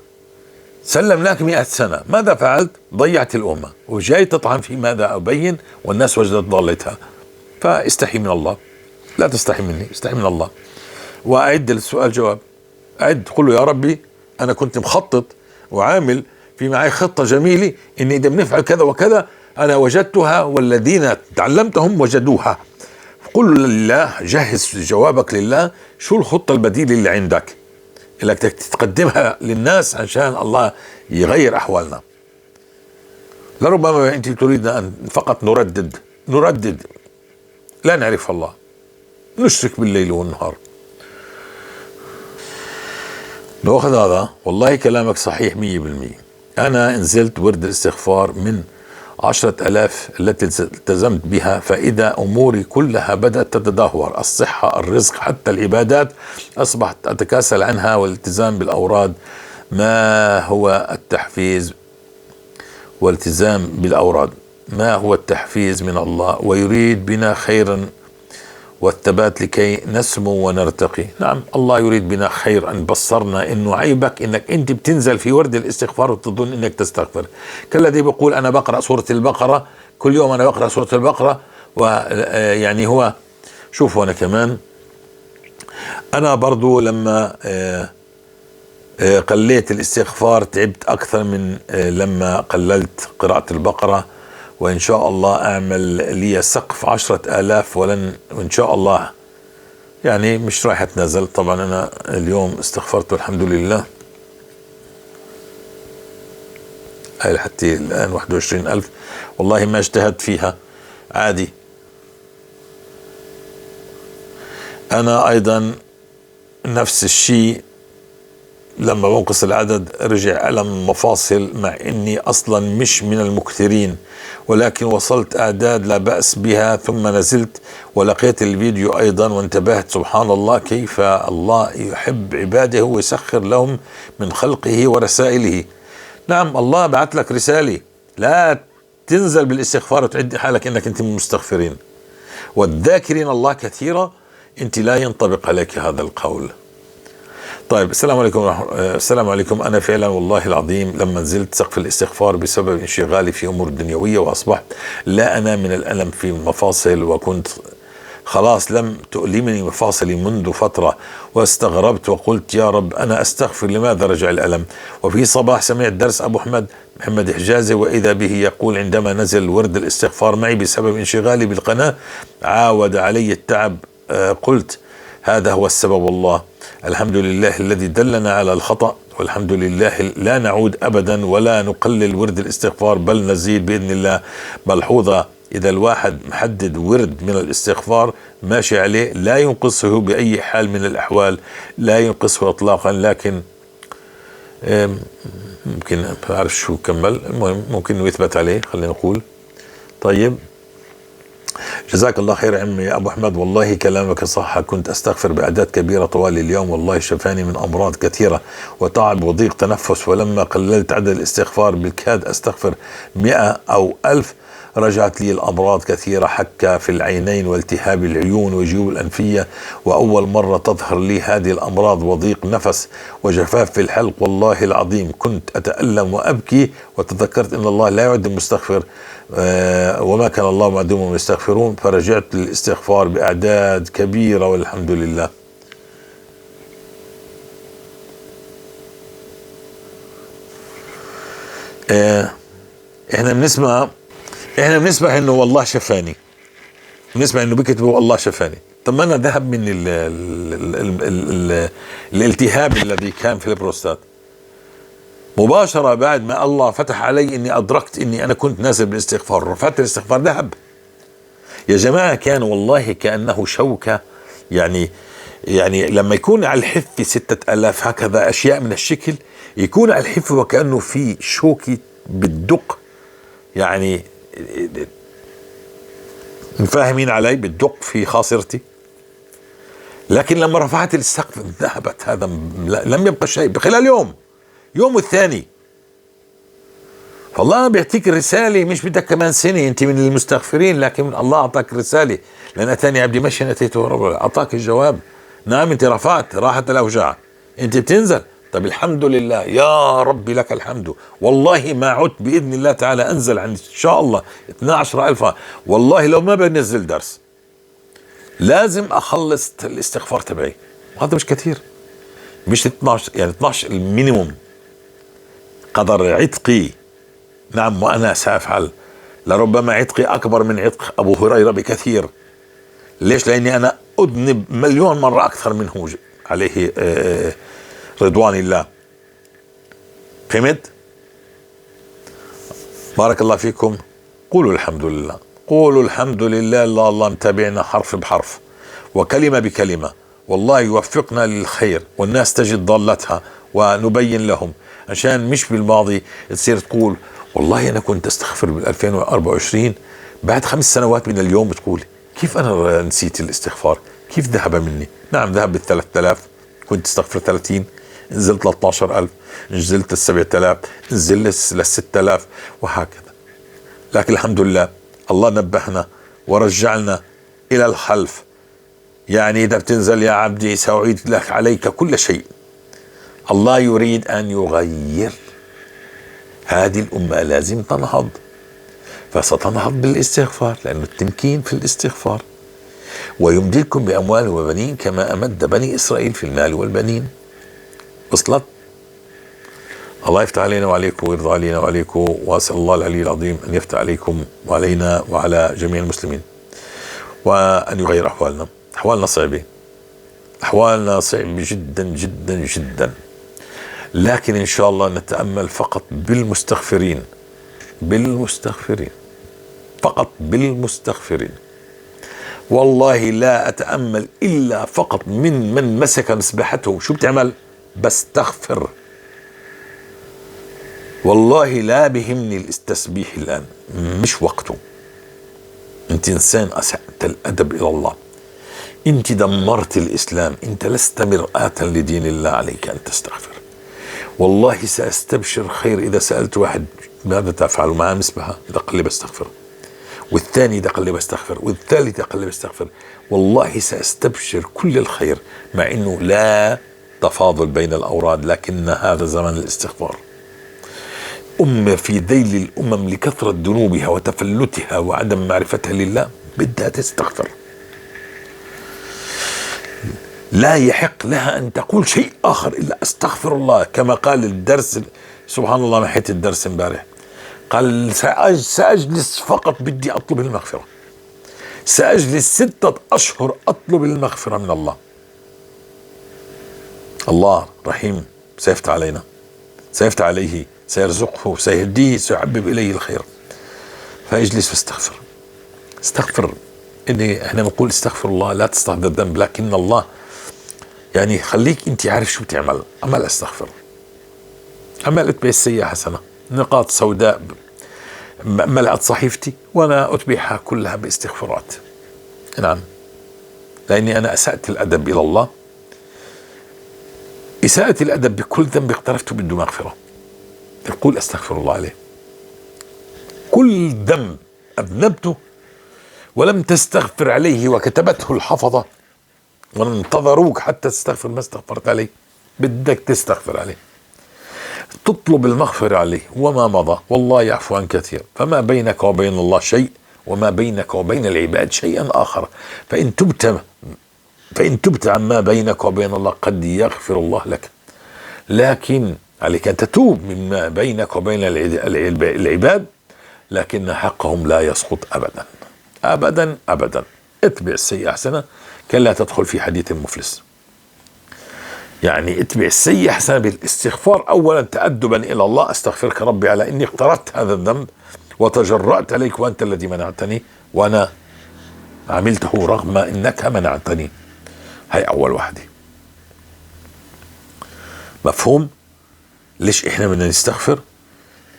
سلمناك 100 سنة، ماذا فعلت؟ ضيعت الأمة، وجاي تطعن في ماذا أبين، والناس وجدت ضالتها. فاستحي من الله، لا تستحي مني، استحي من الله. وأعد السؤال جواب، أعد، قل له يا ربي أنا كنت مخطط وعامل في معي خطة جميلة إني إذا بنفعل كذا وكذا أنا وجدتها والذين تعلمتهم وجدوها. قل لله، جهز جوابك لله، شو الخطة البديلة اللي عندك اللي بدك تقدمها للناس عشان الله يغير أحوالنا. لربما أنت تريد أن فقط نردد، لا نعرف الله، نشرك بالليل والنهار. نأخذ هذا. والله كلامك صحيح 100%. أنا نزلت ورد الاستغفار من 10,000 التي التزمت بها، فإذا أموري كلها بدأت تتدهور، الصحة، الرزق، حتى العبادات أصبحت أتكاسل عنها، والالتزام بالأوراد. ما هو التحفيز والالتزام بالأوراد؟ ما هو التحفيز من الله؟ ويريد بنا خيرا والثبات لكي نسمو ونرتقي. نعم، الله يريد بنا خير. أن بصرنا إنه عيبك إنك أنت بتنزل في ورد الاستغفار وتظن إنك تستغفر. كالذي بيقول أنا بقرأ سورة البقرة كل يوم، أنا بقرأ سورة البقرة، ويعني هو شوفوا أنا كمان، أنا برضو لما قليت الاستغفار تعبت أكثر من لما قللت قراءة البقرة. وإن شاء الله أعمل لي سقف 10,000 ولن، وإن شاء الله يعني مش رايح أتنازل. طبعا أنا اليوم استغفرت والحمد لله، هاي لحتى الآن 21,000، والله ما اجتهدت فيها، عادي. أنا أيضا نفس الشيء، لما بنقص العدد رجع ألم مفاصل، مع إني أصلا مش من المكثرين، ولكن وصلت أعداد لا بأس بها، ثم نزلت ولقيت الفيديو أيضا وانتبهت. سبحان الله كيف الله يحب عباده ويسخر لهم من خلقه ورسائله. نعم، الله بعث لك رسالة، لا تنزل بالاستغفار وتعد حالك إنك أنت من المستغفرين والذاكرين الله كثيرا، أنت لا ينطبق عليك هذا القول. طيب، السلام عليكم. السلام عليكم. أنا فعلا والله العظيم لما نزلت سقف الاستغفار بسبب انشغالي في أمور دنيوية، وأصبحت لا أنا من الألم في المفاصل، وكنت خلاص لم تؤلمني مفاصلي منذ فترة، واستغربت وقلت يا رب أنا أستغفر، لماذا رجع الألم؟ وفي صباح سمعت درس أبو أحمد محمد حجازي، وإذا به يقول عندما نزل ورد الاستغفار معي بسبب انشغالي بالقناة عاود علي التعب، قلت هذا هو السبب. والله الحمد لله الذي دلنا على الخطأ، والحمد لله لا نعود أبدا ولا نقلل ورد الاستغفار، بل نزيد بإذن الله. ملحوظة: إذا الواحد محدد ورد من الاستغفار ماشي عليه لا ينقصه بأي حال من الأحوال، لا ينقصه إطلاقا. لكن ممكن ما أعرف شو كمل، المهم ممكن إنه يثبت عليه، خلينا نقول. طيب، جزاك الله خير عمي أبو أحمد، والله كلامك صح. كنت أستغفر بأعداد كبيرة طوال اليوم، والله شفاني من أمراض كثيرة وتعب وضيق تنفس، ولما قللت عدد الاستغفار بالكاد أستغفر 100 أو 1000 رجعت لي الأمراض كثيرة، حكة في العينين والتهاب العيون وجيوب الأنفية، وأول مرة تظهر لي هذه الأمراض، وضيق نفس وجفاف في الحلق. والله العظيم كنت أتألم وأبكي، وتذكرت أن الله لا يعد المستغفر، وما كان الله معدوم يستغفرون، فرجعت للاستغفار بأعداد كبيرة والحمد لله. احنا بنسمع انه والله شفاني، بنسمع انه بكتبوا الله شفاني. طب ما انا ذهب مني ال ال ال ال الالتهاب الذي كان في البروستات مباشرة بعد ما الله فتح علي اني ادركت اني انا كنت نازل بالاستغفار، رفعت الاستغفار ذهب. يا جماعة كان والله كأنه شوكة، يعني لما يكون على الحف 6000 هكذا اشياء من الشكل، يكون على الحف وكأنه في شوكة بتدق، يعني فاهمين علي، بتدق في خاصرتي. لكن لما رفعت السقف ذهبت، هذا لم يبقى شيء بخلال يوم الثاني. فالله بيعطيك الرسالة، مش بدك كمان سنة، انت من المستغفرين، لكن الله اعطاك رسالة، لان اتاني عبدي مشيا اتيته ربا، اعطاك الجواب. نعم انت رفعت، راحت الاوجاع، انت بتنزل. طب الحمد لله يا ربي لك الحمد، والله ما عدت باذن الله تعالى انزل عن ان شاء الله 12,000. والله لو ما بنزل درس لازم اخلص الاستغفار تبعي، وهذا مش كثير، مش 12، يعني 12 ال minimum قدر عتقي. نعم وانا سافعل، لربما عتقي اكبر من عتق ابو هريرة بكثير. ليش؟ لاني انا اذنب مليون مرة اكثر منه عليه رضوان الله. فهمت؟ بارك الله فيكم. قولوا الحمد لله، قولوا الحمد لله. الله متابعنا حرف بحرف وكلمة بكلمة، والله يوفقنا للخير، والناس تجد ضالتها ونبين لهم، عشان مش بالماضي تصير تقول والله أنا كنت أستغفر بال 2024، بعد 5 سنوات من اليوم بتقول كيف أنا نسيت الاستغفار، كيف ذهب مني؟ نعم ذهب بال 3000، كنت استغفر 30، نزلت 13,000، نزلت 7000، نزلت لل 6000 وهكذا. لكن الحمد لله الله نبهنا ورجعنا إلى الخلف. يعني إذا بتنزل يا عبدي سأعيد لك عليك كل شيء. الله يريد أن يغير هذه الأمة، لازم تنهض، فستنهض بالاستغفار، لأنه التمكين في الاستغفار. ويمددكم بأموال وبنين كما أمد بني إسرائيل في المال والبنين. وصلت؟ الله يفتح علينا وعليكم ويرضى علينا وعليكم، وأسأل الله العلي العظيم أن يفتح عليكم وعلينا وعلى جميع المسلمين، وأن يغير أحوالنا. أحوالنا صعبة، أحوالنا صعبة جدا جدا جدا، لكن إن شاء الله نتأمل فقط بالمستغفرين، بالمستغفرين فقط، بالمستغفرين. والله لا أتأمل إلا فقط من مسك مسبحته. شو بتعمل؟ بستغفر. والله لا بهمني التسبيح الآن، مش وقته. أنت إنسان أسأت الأدب إلى الله، أنت دمرت الإسلام، أنت لست مرآة لدين الله، عليك أن تستغفر. والله سأستبشر خير إذا سألت واحد ماذا تفعل مع مسبحة، إذا قال لي بستغفر، والثاني إذا قال لي بستغفر، والثالث إذا قال لي بستغفر، والله سأستبشر كل الخير، مع أنه لا تفاضل بين الأوراد، لكن هذا زمن الاستغفار. أمة في ذيل الأمم لكثرة ذنوبها وتفلتها وعدم معرفتها لله بدها تستغفر. لا يحق لها أن تقول شيء آخر إلا أستغفر الله، كما قال الدرس، سبحان الله محيت الدرس امبارح، قال سأجلس فقط بدي أطلب المغفرة، سأجلس 6 أشهر أطلب المغفرة من الله. الله رحيم، سيفتح علينا، سيفتح عليه، سيرزقه، سيهديه، سيحبب إليه الخير. فاجلس واستغفر، استغفر. إني احنا بنقول استغفر الله، لا تستحضر الذنب، لكن الله يعني خليك انت عارف شو بتعمل. عمال استغفر، عمال اتبع السيئة حسنة، نقاط سوداء ملأت صحيفتي وانا اتبعها كلها باستغفارات. نعم، لاني انا اسأت الادب الى الله. اساءة الادب بكل ذنب اقترفته بده مغفرة، تقول استغفر الله عليه. كل ذنب اذنبته ولم تستغفر عليه وكتبته الحفظة وانتظروك حتى تستغفر، ما استغفرت عليه، بدك تستغفر عليه، تطلب المغفرة عليه وما مضى، والله يعفو عن كثير. فما بينك وبين الله شيء، وما بينك وبين العباد شيئا آخر. فإن تبت عما بينك وبين الله قد يغفر الله لك. لكن عليك أن تتوب مما بينك وبين العباد، لكن حقهم لا يسقط أبدا أبدا أبدا. اتبع السيئة حسنة كي لا تدخل في حديث مفلس. يعني اتبع السيئة حسنة بالاستغفار أولا، تأدبا إلى الله، أستغفرك ربي على إني اقترفت هذا الذنب وتجرأت عليك وأنت الذي منعتني وأنا عملته رغم إنك منعتني. هاي أول واحدة. مفهوم؟ ليش إحنا بدنا نستغفر؟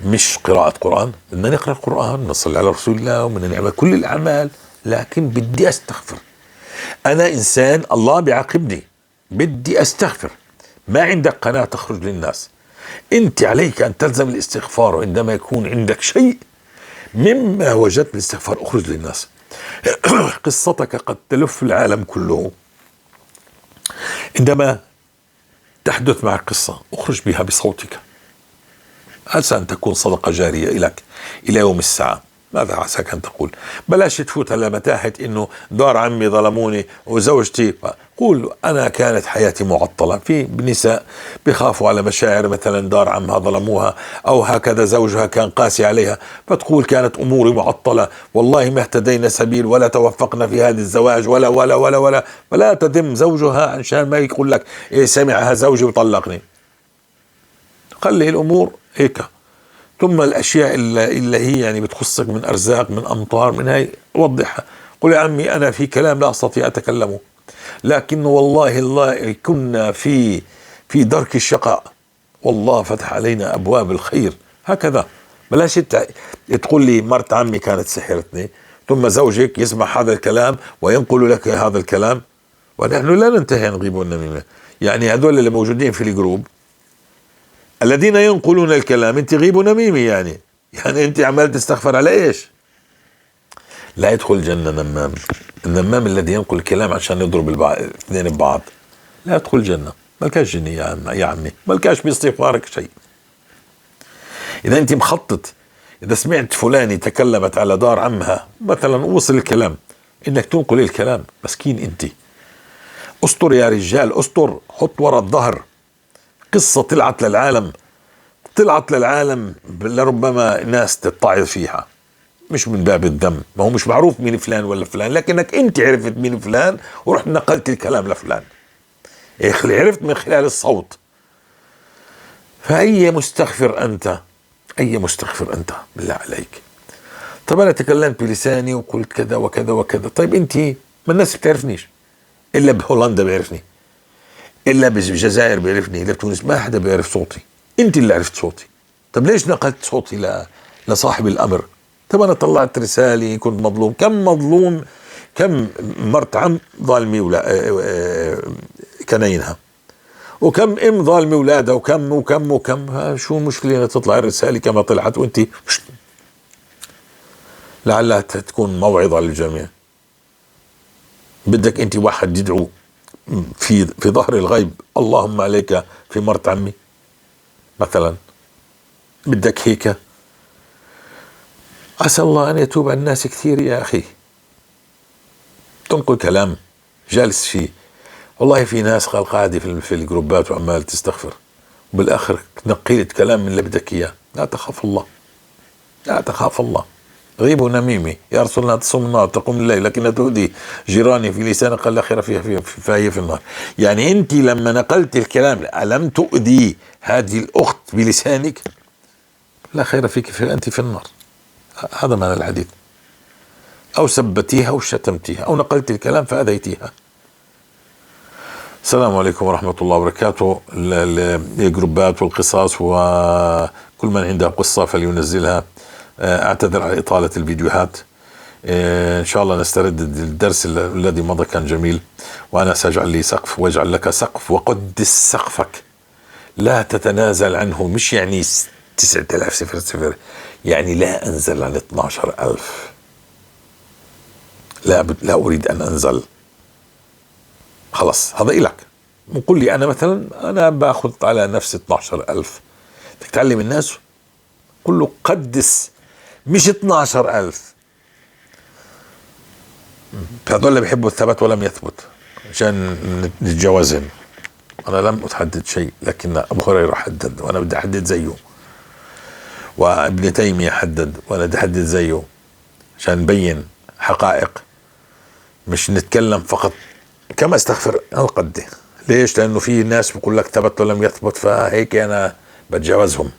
مش قراءة قرآن، بدنا نقرأ القرآن، نصلي على رسول الله، وبدنا نعمل كل الأعمال، لكن بدي أستغفر. أنا إنسان الله بيعاقبني، بدي أستغفر. ما عندك قناة تخرج للناس، أنت عليك أن تلزم الاستغفار، وعندما يكون عندك شيء مما وجدت بالاستغفار أخرج للناس. قصتك قد تلف العالم كله. عندما تحدث معك قصة أخرج بها بصوتك، عسى أن تكون صدقة جارية لك إلى يوم الساعة. ماذا عساك أن تقول؟ بلاش تفوت على متاهة إنه دار عمي ظلموني وزوجتي. قول أنا كانت حياتي معطلة. في نساء بخافوا على مشاعر، مثلا دار عمها ظلموها أو هكذا، زوجها كان قاسي عليها، فتقول كانت أموري معطلة، والله ما اهتدينا سبيل ولا توفقنا في هذا الزواج ولا ولا ولا ولا. فلا تذم زوجها عشان ما يقول لك إيه سمعها زوجي وطلقني. خلي الأمور هيك. ثم الأشياء اللي هي يعني بتخصك من أرزاق، من أمطار، من هاي، وضحها. قل يا عمي أنا في كلام لا أستطيع أتكلمه، لكن والله الله كنا في درك الشقاء، والله فتح علينا أبواب الخير. هكذا. بلاش تقول لي مرت عمي كانت سحرتني، ثم زوجك يسمع هذا الكلام وينقل لك هذا الكلام، ونحن لا ننتهي عن غيبة والنميمة. يعني هذول اللي موجودين في الجروب الذين ينقلون الكلام، انت غيب ونميمة. يعني انت عمال تستغفر على ايش؟ لا يدخل الجنة نمام. النمام الذي ينقل الكلام عشان يضرب الاثنين ببعض لا يدخل الجنة. ملكاش جنة يا عمي، ملكاش باستغفارك شيء. اذا انت مخطط، اذا سمعت فلانة تكلمت على دار عمها مثلا، وصل الكلام انك تنقل الكلام، مسكين انت. استر يا رجال، استر، حط ورا الظهر. قصة طلعت للعالم، طلعت للعالم، لربما ناس تتعظ فيها، مش من باب الذم، ما هو مش معروف مين فلان ولا فلان، لكنك انت عرفت مين فلان ورحت نقلت الكلام لفلان، عرفت من خلال الصوت. فأي مستغفر أنت؟ أي مستغفر أنت بالله عليك؟ طب أنا تكلمت بلساني وقلت كذا وكذا وكذا، طيب أنت ما الناس بتعرفنيش، إلا بهولندا بيعرفني، إلا بالجزائر بيعرفني، إلا بتونس، ما حدا بيعرف صوتي، أنت اللي عرفت صوتي. طب ليش نقلت صوتي لصاحب الأمر؟ طب أنا طلعت رسالة، كنت مظلوم، كم مظلوم، كم مرت عم ظالمي ولا كنينها، وكم ام ظالمه اولادها، وكم وكم وكم. شو المشكله تطلع الرساله كما طلعت وانت؟ لعلها تكون موعظه للجميع. بدك انت واحد يدعو في ظهر الغيب اللهم عليك في مرت عمي مثلا، بدك هيك؟ عسى الله ان يتوب على الناس كثير يا اخي. تنقل كلام جالس فيه، والله في ناس قال قاعده في الجروبات وعمال تستغفر، وبالاخر نقيت كلام من اللي بدك اياه. لا تخاف الله، لا تخاف الله. غيب ونميمه يا رسول الله، تصوم النهار تقوم الليل لكن تؤذي جيراني في لسانك، قال لا خير فيها فهي في النار. يعني انت لما نقلت الكلام الم تؤذي هذه الاخت بلسانك؟ لا خير فيك فانت في النار. هذا معنى الحديث. او سبتيها او شتمتيها او نقلت الكلام فاذيتيها. السلام عليكم ورحمة الله وبركاته. الجروبات والقصص وكل من عنده قصة فلينزلها. أعتذر على إطالة الفيديوهات. إن شاء الله نسترد الدرس الذي مضى، كان جميل. وأنا سأجعل لي سقف واجعل لك سقف، وقدس سقفك لا تتنازل عنه. مش يعني 9000 00، يعني لا أنزل عن 12000. لا أريد أن أنزل، خلص هذا إلك. قل لي أنا مثلا أنا باخذ على نفسي 12000. بدك تعلم الناس قل له قدس، مش 12000. هذول اللي بيحبوا الثبات ولم يثبت عشان نتجاوزهم. أنا لم أحدد شيء، لكن أبو هريرة حدد وأنا بدي أحدد زيه، وابن تيمية حدد وأنا بدي أحدد زيه، عشان نبين حقائق، مش نتكلم فقط. كما استغفر القد. ليش؟ لأنه في ناس بقول لك ثبت ولم يثبت، فهيك أنا بتجاوزهم.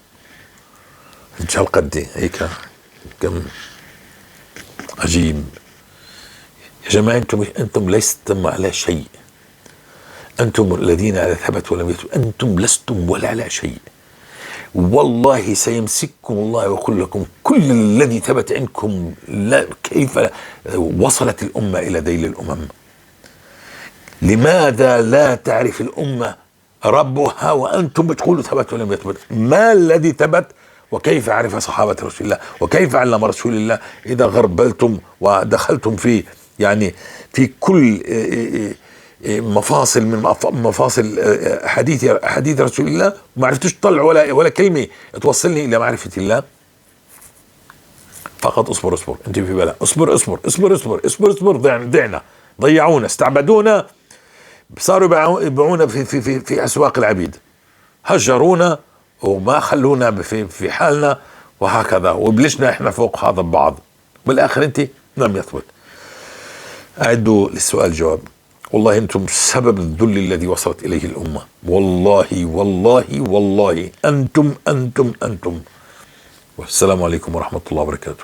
هالقد هيك كم عجيب يا جماعة. أنتم لستم على شيء، أنتم الذين على ثبت ولم يثبت، أنتم لستم ولا على شيء. والله سيمسككم الله ويقول لكم كل الذي ثبت عندكم لا، كيف وصلت الأمة إلى ذيل الأمم؟ لماذا لا تعرف الأمة ربها وأنتم بتقولوا ثبت ولم يثبت؟ ما الذي ثبت؟ وكيف عرف صحابة رسول الله؟ وكيف علم رسول الله؟ إذا غربلتم ودخلتم في كل مفاصل من مفاصل حديث رسول الله، وما عرفتوش تطلعوا ولا كلمة توصلني إلى معرفة الله. فقط اصبر، اصبر، أنت في بلاء، اصبر، اصبر، اصبر، اصبر، اصبر، اصبر، ضعنا، ضيعونا، استعبدونا، صاروا يبيعونا في أسواق العبيد، هجرونا وما خلونا في حالنا وهكذا، وبلشنا احنا فوق هذا ببعض، بالاخر انت لم يثبت. اعدوا للسؤال جواب. والله انتم سبب الذل الذي وصلت اليه الامه، والله والله والله انتم انتم انتم. والسلام عليكم ورحمه الله وبركاته.